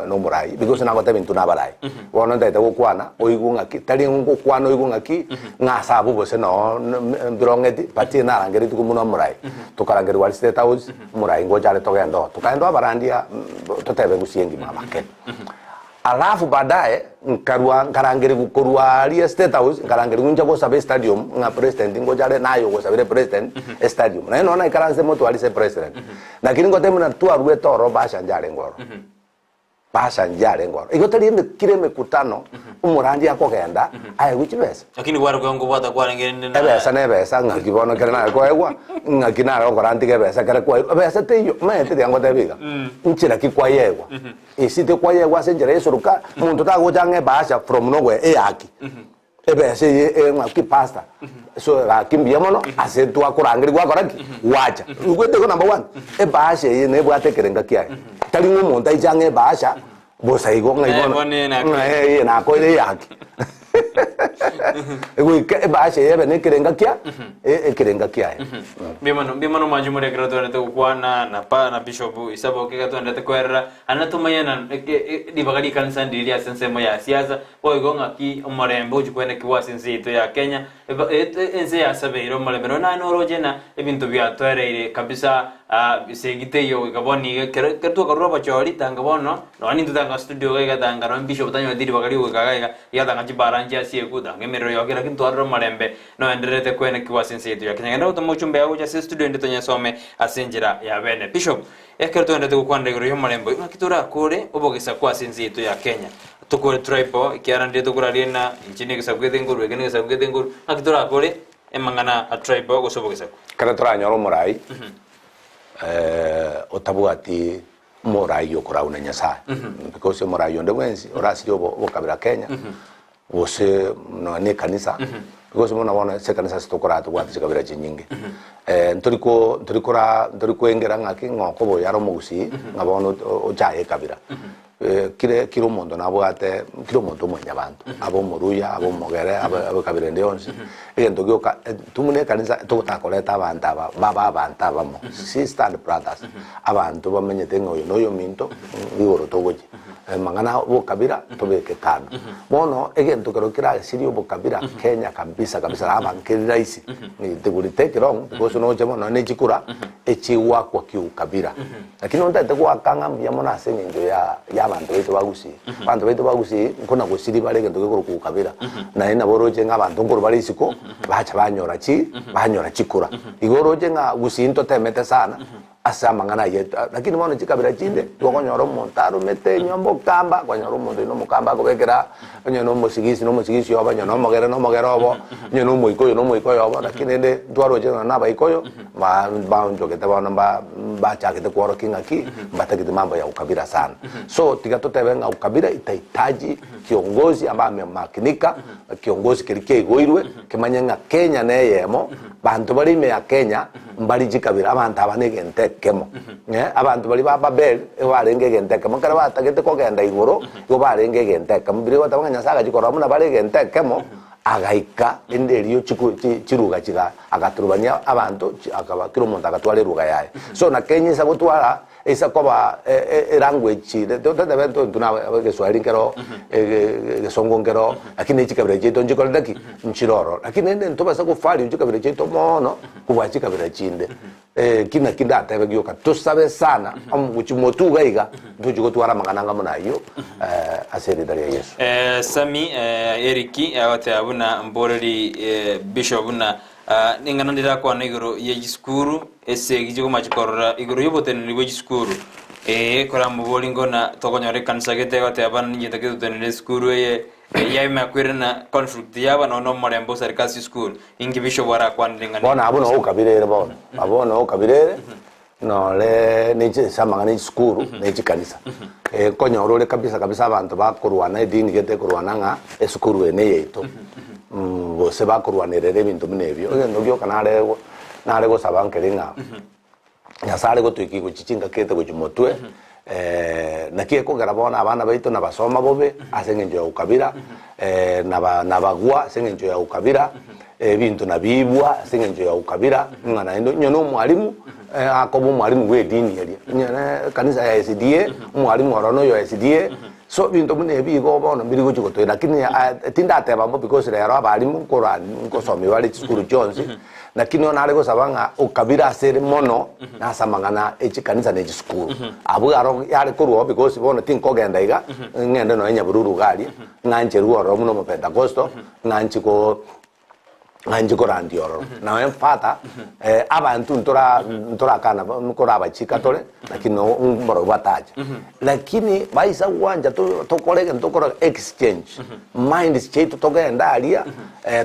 nomorai because nagoteba intwe nabarai bono ntagete gokwana oigwe ng'aki tari ngokwana oigwe ng'aki ng'a ase abwo gose noo mbirong'eti but narangeretigwe buna omorai tokarangerigwa aria state house omorai ngocha are togende oo tokaenda abarandia totebe gusii engima abake. Alafu baadaye nkarua nkarangerigwa korwa aria State House nkarangerigwa inche gosaba estadium ng'a president ngocha are naye ogosabera epresident estadium. Naende nonya naikaranse motwe aria ase epresident. Lakini ngotebia buna twaruete ororo Basha njarenge ororo. Basha njarenge ororo. Igo tari eme kera emekutano omorandia akogenda aegwe chibesa. Lakini kware koe nkobwata kwarenge rende na Ebesa na ebesa ng'aki bono kere nare koegwa, ng'aki nare gokora ntige ebesa kere kwairwe, ebesa teiyo, omanyete tiga ngotebie iga, nchera ki kwayegwa. Ase tekwayegwa ase enchera y'esuruka, omonto tagocha ang'e ebahasha from nowhere eyaki. Ebesa eye ere ng'aki pastor so gaki mbuya mono ase twakorangeria gwakora ki? Gwacha. Igwete igo number one, ebahasha eye nebwate ekerenga kiaye. Tari ng'a omonto aiche ang'e ebahasha bosa igo ng'a Eh, igo bono eye naki. ng'a eye nakoire eyaki. Goika ebahasha eye ebe na ekerenga kia ekerenga kiaye. Mbuya mono, mbuya mono mwanche more ekero twenderete gokwana na pa na Bishop Isaboke iga twenderete koerera aye natomanye na eke ribaga ri'ekanisa ndiri ase ensemo ya siasa. Boigo ng'aki omorembe ogochia kwenekigwa ase ense yaito ya Kenya, ense yasabeire omorembe nonya naye noroche ng'a ebinto biatoereire kabisa esegi teiyo goika bono iga ekero ekero twakarure obochori tanga bono nonya nintwe tanga studio iga iga tanga nonya bishop tanyoreti ribaga ria goika iga iga, iga tanga chibara nchiasiekwe tanga emerero yokire lakini twarora omorembe noendererete kwenekigwa ase ense yaito ya Kenya. Genda gotoma ochumbe yao gocha ase estudio ende tonyesome ase enchera ya bene. Bishop, Ekero togenderete gokwanera igoro y'omorembe oyio, ng'aki torakore obogesaku ase ense yaito ya Kenya? Tokore tribal, ekiagera ndire tokoraria ng'a inche negesaku gete nkorwa eke negesaku gete nkorwa, ng'aki torakore amang'ana a tribal gose obogesaku? Ekero toranyore omorai otabwati omorai okorau na Nyasaye, because omorai onde bwensi orasirie obokabira Kenya, gose nonya na ekanisa, because buna bono ase ekanisa ase tokoraa tobwate chikabira chinyinge, ntori ko ntori koraa ntori koengera ng'aki ng'a okoba oyo are omogusii ng'a bono ochaye ekabira. Kire kira omonto nabwate kira omonto omwanyabanto, abe omoruya, abe omogere, abe abe ekabira ende yonsi, egento gioka intwe buna ekanisa togotaka koreta abanto aba babe abanto abamo, sister and brothers, abanto bamenyete ng'a oyo na oyominto, igoro togochia. Amang'ana 'obokabira tobeke kando. Bono egento kero kerasirie obokabira Kenya kabisa kabisa raba nkeri rahisi it will take long because noche bono ne chikura echigoakwa kiukabira. Lakini ontagete goaka ng'a mbuya mono ase eng'encho ya ya abanto baito ba Gusii. Abanto baito ba Gusii nkona gosiria bare egento gekorokwa ukabira. Naende nabo oroche ng'a abanto nkorwa bare isiko bacha banyora chi banyora chikura. Igo oroche ng'a Gusii ntotemete sana. Ase amang'ana ayio, lakini bono chikabira chinde tokonyora omonto aromete enyomba okamba, kwanyora omonto oyio nomokamba akobekera, onye nomosigisi nomosigisi obo, onye nomogere nomogere obo, onye nomoikoyo nomoikoyo obo, lakini rende ntwaroche nonya na abaikoyo, ba baonchogete bono mba mbachagete kworokia ng'aki, mbatagete mambo ya ukabila sana. So tiga totebe ng'a ukabila itahitaji kiongozi ambaye amemakinika, kiongozi keria kiaigoirwe, kemanye ng'a Kenya neyemo, banto bare ime ya Kenya, Mbari chikabira, abanto aba negento ekemo. Abanto baria ba Babeli igo barenge egento ekemo. Ekero batagete kogenda igoro, igo barenge egento ekemo. Biria egoteba ng'a Nyasae agachia korora buna bare egento ekemo, agaika rende erio chiku chi chiruga chiga agaturubania abanto chi akaba kera omonto agatwara eruga yaye. So na Kenya ase gotwara Eisa koba elanguage totebe intwe na egeswahili nkero, egesongo nkero, lakini chikabira chiaito nchikorete ki? Nchire ororo. Lakini rende ntobasa govalue chikabira chiaito mono kobua chikabira chinde. Eki naki ndatebe gioka, tosabe sana gochia motwe iga iga, ntochie gotwara amang'ana anga buna ayio ase erieta ria Yeso. Sammy Eric agoteba buna mboreri Bishop buna Ning'ana ndirakwane igoro ye chisukuru, esegi chigomacha korora igoro y'oboteneneri bwe chisukuru. Ee, koramoborie ngona tokonyora ekanisa gete egoteba bana ninche ntagete totenenere esukuru eye yaime kwerena conflict yaba nonya nomorembe osareke ase chisukuru. Inki bishop arakwanere ng'a Bono abwo noo okabirere bono, abwo noo okabirere nore ne chi ase amang'ana ya chisukuru ne chikanisa. Nkonyora ore kabisa kabisa abanto bakorwana edini gete ekorwana ng'a esukuru eye neyaito, gose bakorwanerera ebinto buna ebio. Egento gioka nare nare gosaba nkeri ng'a Nyasae are gotoikia gochia chingaki ete gochia motwe, naki ekogera bono abana baito nabasoma bobe ase eng'encho ya ukabila, naba nabagwa ase eng'encho ya ukabila, ebinto nabiibwa ase eng'encho ya ukabila, ng'a naende onye na omwalimu, akoba omwalimu bwa edini eria, onye na ekanisa ya SDA, omwalimu oro noyo SDA, so ebinto buna ebi igo bono mbiri gochi gotoira lakini tindateba bo because rero abalimu nkora nkosomia bare chisukuru chionsi, lakini bono nare gosaba ng'a ukabila ase ere mono, nase amang'ana e chikanisa na echisukuru. Abwo aro yare korwa oo because bono tinkogenda iga, ng'ende nonya Nyabururu iga aria, ng'ancherwe ororo buna omopentakosto, ng'anchi ko. Ng'a inche korandia ororo. Nonya mfata, abanto ntora ntorakana nkorabachika tore, lakini no mborobwo batache. Lakini baisa gwancha to tokore egento tokoroka exchange, minds chiaito togende aria,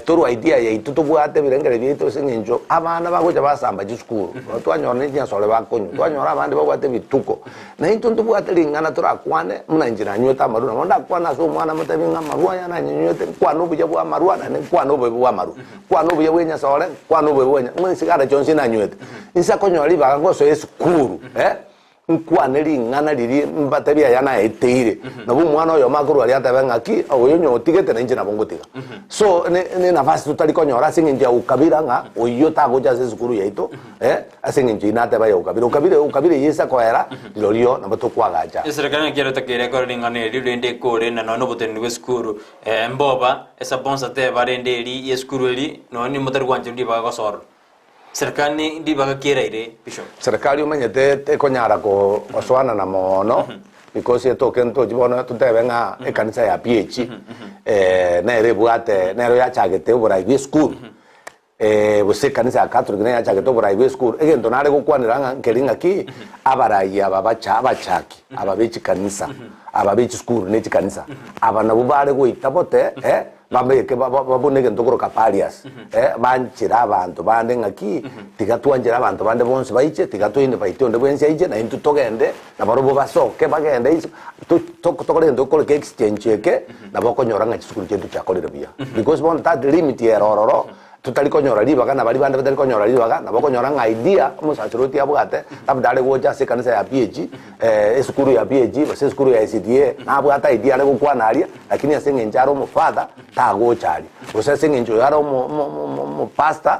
torwe idea yaito tobwate ebirengererio biaito ase eng'encho abana bagocha basamba chisukuru, twanyora ne chinyasore bakonywa, twanyora abande babwate ebituko. Na intwe ntobwate ring'ana torakwane, buna inche nanywete amarwa, nabo ndakwane ase omwana motebi ng'a amarwa aya nanyenywete, nkwane obuya bw'amarwa naende nkwane obobe bw'amarwa, nkwane obuya bw'enyasore, nkwane obobe bwa ng'a esigara chionsi nanywete. Inse akonyora ribaga ngosoa esukuru eh, nkwane ring'ana riria mbatebi aya naeteire, nabo omwana oyomo akorwa aria atebe ng'aki, oyo onye otigete na inche nabo ngotiga. So ne ne nafasi totari konyora ase eng'encho ya ukabila ng'a oyio tagocha ase esukuru yaito. Ase engencho eyio nateba aye okabire, okabire, okabire Yeso akoera, rirorio nabo tokwagacha. Eserekari naki eretakeire ekore ring'ana eri rende ekore na nonya noboteneneri bw'esukuru mboba esabonsa teba rende eri y'esukuru eri nonya nimotari gwancherwa ribaga gosorora. Serikali ribaga ki eraire Bishop? Serikali omanyete tekonyara gosoanana mono because etoke ntochi bono totebe ng'a ekanisa ya PAG nere ebwate nero yachagete oborai bw'esukuru. Gose ekanisa ya Catholic neye yachagete oborai bw'esukuru, egento nare gokwanera ng'a nkeri ng'aki, abarai aba bacha abachaki aba be chikanisa, aba be chisukuru ne chikanisa, aba nabwo bare goita bote eh, babeke ba- ba- babune egento koroka barriers eh, banchere abanto bande ng'aki, tiga twanchere abanto bande bonsi baiche, tiga to invite onde bwensi aiche, naintwe togende, nabarobwo basoke bagende isiko, to- to- tokore egento gekoreka exchange eke, Nabo okonyora ng'a chisukuru chiaito chiakorire buya. Because bono that limit ere ororo, totari konyora ribaga na baria bande batari konyora ribaga, nabo okonyora ng'a idea omosasiroti abwate, labda are gocha ase ekanisa ya PAG, esukuru ya PAG, gose esukuru ya SDA, nabwate idea are gokwana aria, lakini ase eng'encho are omofather, tagocha aria. Gose ase eng'encho oyo are omo omo omo omopastor,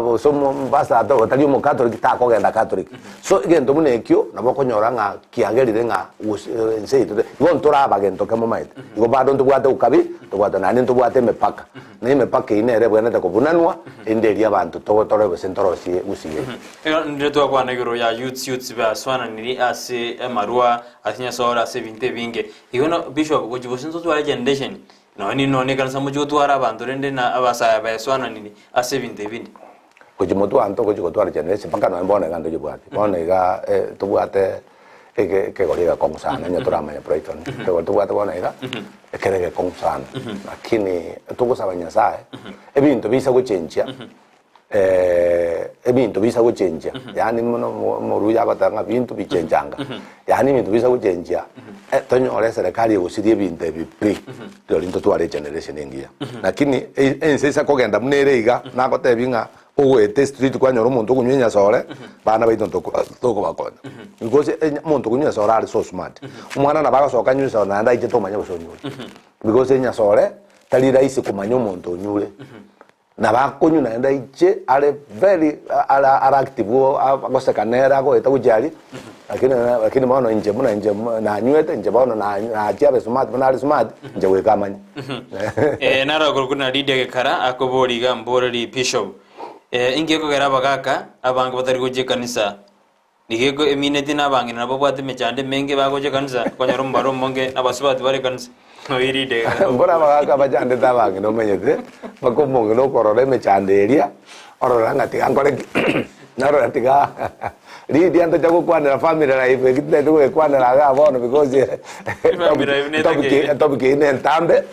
gose omo omopastor otari omocatholic, takogenda catholic. So egento buna ekio, nabo okonyora ng'a kiagerire ng'a gose ense yaito te igo ntoraba gento kemo omanyete. Igo bado ntobwate ukabi, ntobwate naende ntobwate emepaka. Na emepaka eyio nere ebwenerete kobunanwa, erinde erio abanto to tore gose ntorosie gusii yaito. Igo ndire twakwana igoro ya youths youths baswananiri ase amarwa, ase Nyasae ore ase ebinto ebinge. Igo no bishop gochia gose ntotware generation, nonye nonye ekanisa mochie gotwara abanto rende na abasae baeswananiri ase ebinto ebinde. Gochia motwe one togochia gotwara generation mpaka nonye bono iga ntochibwati. Bono iga tobwate ege ekegori egekong'u sana onye toramanya Brighton. Ekegori tobwate bono iga, ekere egekong'u sana. Lakini togosaba Nyasaye, ebinto bisa gochenchia, ebinto bisa gochenchia, yaani mono mo omoruya agoteba ng'a binto bichenchanga, yaani ebinto bisa gochenchia, tonyore eserekari egosiria ebinto ebi pi, rirorio ntotware egeneration engiya. Lakini ense ase kogenda buna ere iga, nagotebi ng'a ogoeta estreet kwanyora omonto okonywa enyasore, bana baito ntokobakonya. Because omonto okonywa enyasore are so smart. Omwana nabo agosoka anywe esore naende aiche tomanye gose onyure. Because enyasore, tari rahisi komanya omonto onyure. Nabo akonywa naende aiche are very are are active oo agoseka nere agoeta gochia aria, lakini lakini bono inche buna inche nanywete inche bono na nachia abe smart buna are smart, inche goika amanye. Eh, naro akorokwa na Lydia Gekara akoboria iga mboreri Bishop. Eh, inki ekogera abagaka abange batari gochia ekanisa? Nigo eko eminetie na abang'ina nabo babwate emechando emenge bagocha ekanisa okonyora omobaro omonge na abasubati bare ekanisa. Noiride iga. Mbora abagaka bachandete abang'ina omanyete, mpaka omong'ina okorora emechando eria, orora ng'a tiga nkore ki? Narora tiga riria ntocha gokwanera family life eki tintagete goekwanera igaa bono because Family life topic netakeire. etopic eyio na entambe,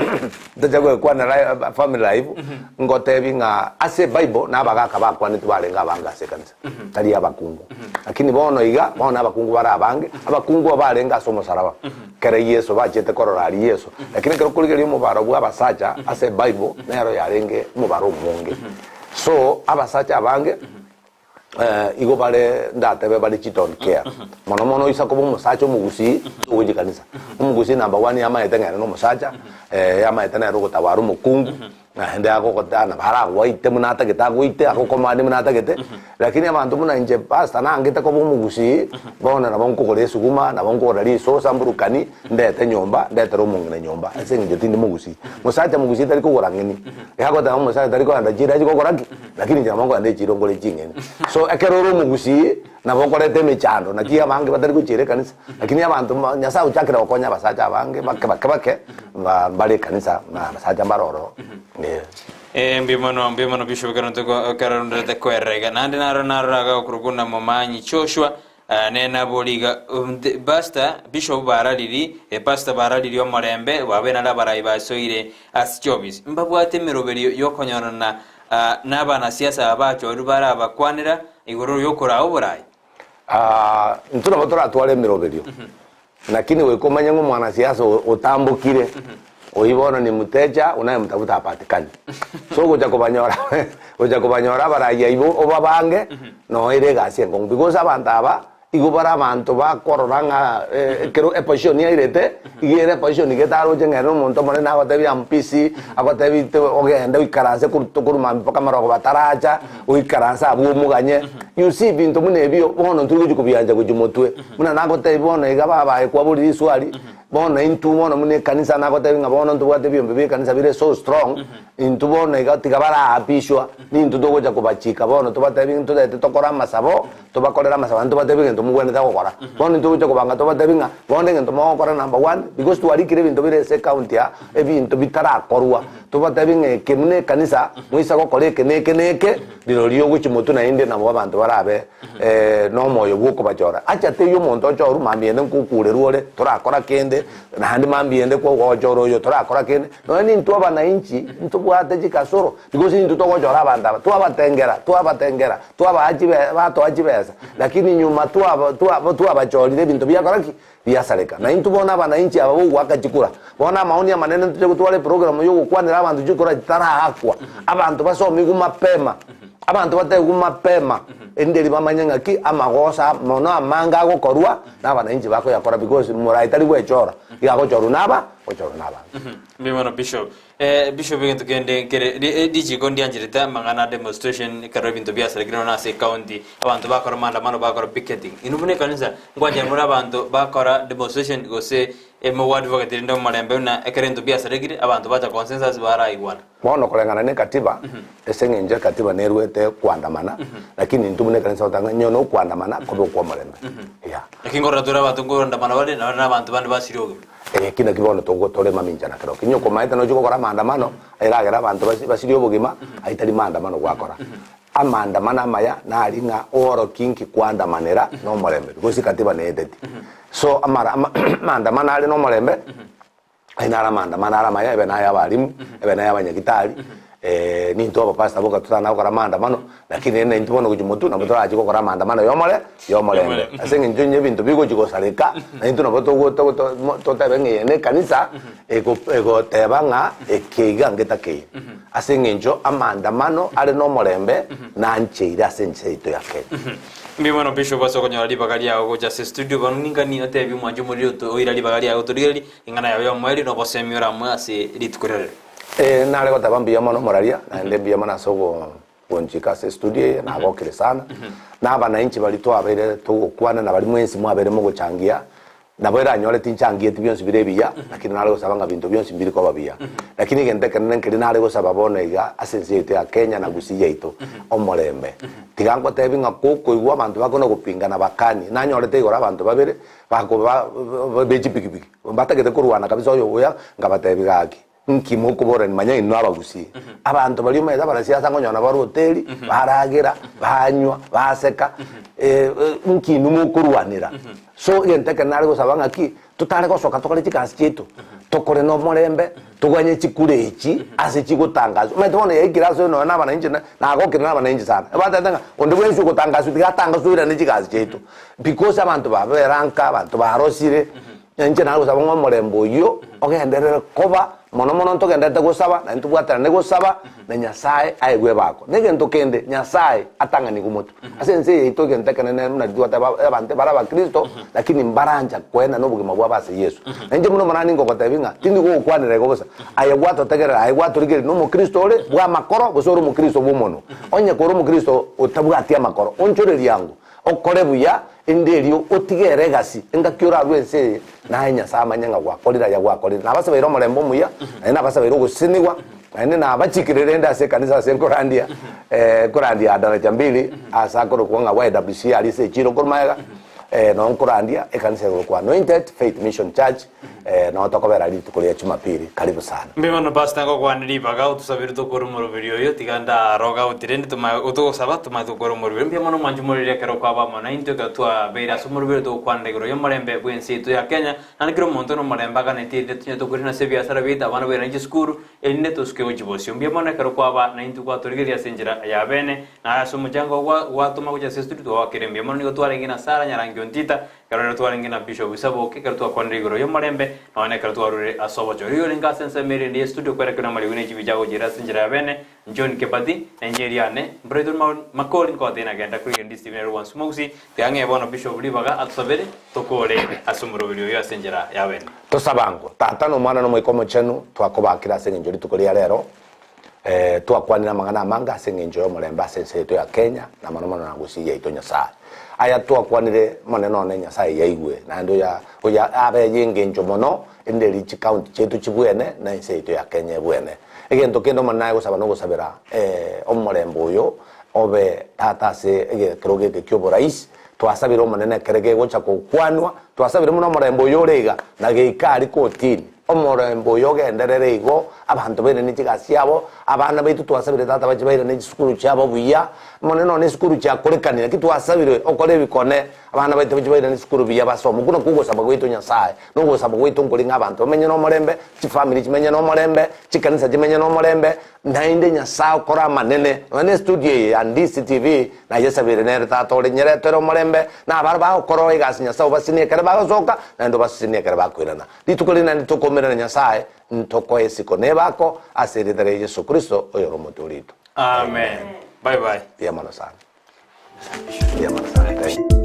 ntocha goekwanera family life, ngotebi ng'a ase ebible na abagaka bakwanetwe barenge abange ase ekanisa. tari abakungu. Lakini bono iga, bono abakungu bare abange, abakungu abarenge ase omosaraba, kere Yeso bachete korora aria Yeso. Lakini ekero okorigereria omobaro bwa abasacha ase ebible, nero yarenge omobaro omonge. So, abasacha abange, igo bare ndatebe bare chi don't care. Mono mono oisa koba omosacha omogusii, togochia ekanisa. Omogusii number one yamaete ng'a ere na omosacha, yamaete nere ogotabara omokungu, Naende agogotana baragoite buna atagete agoite, agokomande buna atagete, lakini abanto buna inche pastor nangete koba omogusii, bono nabo nkogora esuguma, nabo nkogora risosa mburukani, ndete nyomba, ndetere omong'ina nyomba, ase eng'encho tindi mogusii. Mosacha mogusii tari kogora ng'eni, egoteba omosacha tari kogenda chiro achi gokora ki? Lakini inche nabo nkogenda echiro ngore ching'eni. So ekero ore omogusii. Nabo okoreta emechando, naki abange batari gochiera ekanisa, lakini abanto mba Nyasaye ochakire gokonya abasacha abange bake bake bake, mba mbare ekanisa na abasacha mbare ororo, eh. Eh, mbuya mono, mbuya mono Bishop ekero ntoko ekero nderete koerera iga. Naende naro narora iga okorokwa buna Momanyi Joshua, eh, nere nabori iga, um, the pastor, Bishop barariri, eh, pastor barariri omorembe, babe nare abarai basoire ase chiofisi. Mbabwate emeroberio yokonyorana ah, na abanasiasa aba bachorirwe barabakwanera igoro yokoraa oborai. Ah, intwe nabo toratware emeroberio, lakini goika omanye ng'a omwanasiasa o- otambokire, oyio bono ni mteja unayemtafuta hapatikani. So ogocha kobanyora gocha kobanyora abarai aibwo obabange, noyo ere egasi enkong'u because abanto aba, Igo bare abanto bakorora ng'a ekero eposition yairete, iga ere eposition iga etaroche ng'a ere nomonto omonene agotebia am busy, agotebi te ogende oikaranse korwa korwa mambia mpaka amarogoba ataracha, oikaranse abwo omoganye. You see ebinto buna ebio, bono ntori gochia kobiancha gochia motwe. Buna nagotebi bono iga baba aye kwaborire riswali, bono intwe bono buna ekanisa nagotebi ng'a bono ntobwate ebiombe bia ekanisa bire so strong, intwe bono iga tiga baraapishwa, nintwe togocha kobachika bono tobatebi ntotagete tokore amasabo, Tobakorere amasabo naende tobatebi egento mogwenerete gokora. Bono intwe gocha kobanga tobatebi ng'a bono egento mogokora number one, because twarikire ebinto bire ase ecounty aa, ebinto bitarakorwa, tobatebi ng'a eke buna ekanisa, moisa gokora eke na eke na eke, rirorio ogochia motwe naende nabo abanto barabe na omoyo bwa okobachora. Acha teiyo omonto ochorwe mambia ende nkokurerwa ore, torakora kende, naende mambia ende kogochora oyo torakora kende, nonya nintwe abanainchi, ntobwate chikasoro. Because intwe togochora abanto aba, twabatengera, twabatengera, twabaa chibe batoa chibesa, lakini nyuma twaba twaba twabachorire ebinto biakora ki? Biasareka. Na intwe bono abanainchi aba bogoaka chikura, bono amaoni amanene ntoche gotwara eprogram ya ogokwanera abanto chikura chitaraakwa, abanto basomigwe mapema, abanto bategwe mapema, erinde eri bamanye ng'aki amagosa mono amange agokorwa, na abanainchi bakoyakora because morai tari gwechora, iga agochorwa na aba, agochorwa na abanto. Mbuya mono Bishop. Eh, Bishop egento kende nkere ri- eh, richiko ndiancherete amang'ana a demonstration ekero ebinto biasarekire nonya ase ecounty abanto bakora maandamano bakora picketing. Inwe buna ekanisa nkwanchera more abanto bakora demonstration gose mogo advocate rende omorembe buna ekero ebinto biasarekire abanto bacha consensus baraigwana. Bono koreng'ana na ekatiba, ase eng'encho ekatiba nerwete koandamana, lakini intwe buna ekanisa togoteba ng'a onye nokoandamana kobe okw'omorembe. Yeah. Lakini nkorora tore abanto nkoandamana bare nonye na abanto bande basire obogima. Eki nakio bono tore mamincha na kerokio. Onye okomaete nochie gokora amaandamano, eragere abanto basirie obogima, ayio tari maandamano gwakora. Amaandamano amaya nari ng'a oorokie inki kwandamanera nomorembe, because katiba neeteti. So amara amaandamano are nomorembe, ayio naro amaandamano are amaya, ebe naye abalimu, ebe naye abanyagitari, Nintwe abapastor boka totana gokora amaandamano, lakini rende naintwe bono gochia motwe nabo torache gokora amaandamano yomore yomorembe. Ase eng'encho onye ebinto bigochia gosareka, naintwe nabo togo togo to mo totebe ng'a eye nekanisa ego egoteba ng'a eke iga ngetakeire. Ase eng'encho amaandamano are nomorembe nancheire ase ense yaito ya Kenya. Mbuya mono Bishop ase okonyora ribaga riao gocha ase estudio bono ningani otebie omwanchi omoriri oto oira ribaga riao otorigererie ing'ana yao yomoerio na obosemi oramwe ase rituko ria rero. Ee, nare goteba mbuya mono omoraria, naende mbuya mono ase ogonchika ase estudio eye, nagokire sana. Na abanainchi baria twabeire togokwana na baria mwensi mwabeire mogochangia, nabo eranyore tinchangieti bionsi bire ebiya, lakini nare gosaba ng'a binto bionsi mbiri koba buya. Lakini egento ekenene nkeria nare gosaba bono iga ase ense yaito ya Kenya na Gusii yaito, omorembe. Tiga ngotebi ng'a kokoigwa abanto bakona gopingana bakanie, nanyorete igoro abanto babere, bakoba be chipikipiki. Mbatagete korwana kabisa oyo oya, nkabatebia gaki, nki mokoborani manya inwe abagusii. Abanto baria omanyete abarasiasa nkonyora nabo bare hoteli, baragera, banywa, baseka, nki inwe mokorwanera. So egento ekero nare gosaba ng'aki, totare gosoka tokore chigasi chiaito, tokore na omorembe, toganye chikura echi ase chigotangaswa. Omanyete bono yaikire ase nonya na abananchi nagokire na abananchi sana. Ebatebete ng'a onde bwensi ogotangaswa tiga atangaswe oirane chigasi chiaito. Because abanto babera nka, abanto barosire, Inche nagosaba ng'a omorembe oyio ogenderere koba, mono mono ntogendererete gosaba, naende tobwaterane gosaba, na Nyasae aegwe ebako. Na egento kende, Nyasae atang'anigwe motwe. Ase ense eye yaito egento ekenene buna riria twateba abanto bare abakristo, lakini mbarancha koenana obogima bwabo ase Yeso. Na inche buna omonani ngogotebia ng'a tindi gogokwanera igo bosa, aye gwatotegerera, aye gwatorigereria nomokristo ore bw'amakoro gose ore omokristo bw'omonwa. Onye kore omokristo otabwati amakoro, onchoreria ango. Okore buya, erinde erio otige ere egasi, engaki orarue ense eye, naye Nyasae amanye ng'a gwakorire aya gwakorire. Nabasabeire omorembe omuya, naende nabasabeire ogosesenigwa. Naende nabachikire rende ase ekanisa ase nkorandia, nkorandia daraja mbili, ase akorokwa ng'a YWCA aria ase echiro korwa magega, noo nkorandia ekanisa ekorokwa Anointed Faith Mission Church, noo tokobera rituko ria Jumapili. Karibu sana. Mbuya mono Pastor ngokwane ribaga otusabere tokore omoroberi oyo tiga ndaroga goti rende toma otogosaba tomanye tokore omoroberi mbuya mono mwanche moriri ekero kwaba amo naintwe ekero twabeire ase omoroberi togokwanera igoro y'omorembe bw'ense yaito ya Kenya naende kera omonto nomorembe aganetie erinde tonye tokorina ase ebiasara biaito abana bairane chisukuru erinde tosuke gochia bosio mbuya mono ekero kwaba naintwe kwatorigereria ase enchera ya bene naye ase omochango gwa gwatoma gochia ase estudio twagwakire mbuya mono nigo twarenge na Sarah Nyarangi Ontita Ekero rero twarenge na Bishop Isaboke, ekero twakwanire igoro y'omorembe, nonya nekero twarure ase obochori. Oyio orenge ase ensemo erende y'estudio kwerekerwa namariogi ne chibicha agochiera ase enchera ya bene, John Kebati, na inche eriane, Brighton Makori nkoteba nagenda korigereria ndi Stephen ere gwansi mogusi, tiga ng'ee bono Bishop ribaga atosabere tokore ase omoroberi oyo ase enchera ya bene. Tosabango, Tata na Omwana na Omoika Omochenu, twakobakire ase engencho rituko ria rero, Twakwanire amang'ana amange ase engencho y'omorembe ase ense yaito ya Kenya, na mono mono na gusii yaito Nyasae. Aya twakwanire Monene one Nyasae yaigwe, naende oya oya abe ay'engencho mono, erinde eri chicounty chiaito chibwene, na ense yaito ya Kenya ebwene. Egento kende Omonene aye gosaba nogosabera omorembe oyo obe tata ase egekerogo eke ki'oborais, twasabire Omonene ekere gegocha gokwanwa, twasabire buna omorembe oyo ore iga, na geika aria kotini. Omorembe oyo ogenderere igo, abanto bairane chigasi chiabo, abana baito twasabire tata bache bairane chisukuru chiabo buya, mono nonya esukuru chiakorekanire, naki twasabire okore ebikone, abana baito bache bairane esukuru buya basome. Okwo nakwo ogosaba gwaito Nyasae, na ogosaba gwaito nkori ng'a abanto bamenye nomorembe, chifamiri chimenye nomorembe, chikanisa chimenye nomorembe, naende Nyasae okore amanene. Nonya na estudio eye ya Ndisi TV, nayesabire nere tata ore nyeretere omorembe, na abare bagokora egasi Nyasae obasinie ekere bagosoka, naende obasesenie ekere bakoirana. Rituko rinene tokomerera Nyasae, ntokoe isiko nebako ase erieta ria Yeso Kristo, oyore Omotoori oito. Amen. Bye bye. Mbuya mono sana. Mbuya mono sana. Thank you.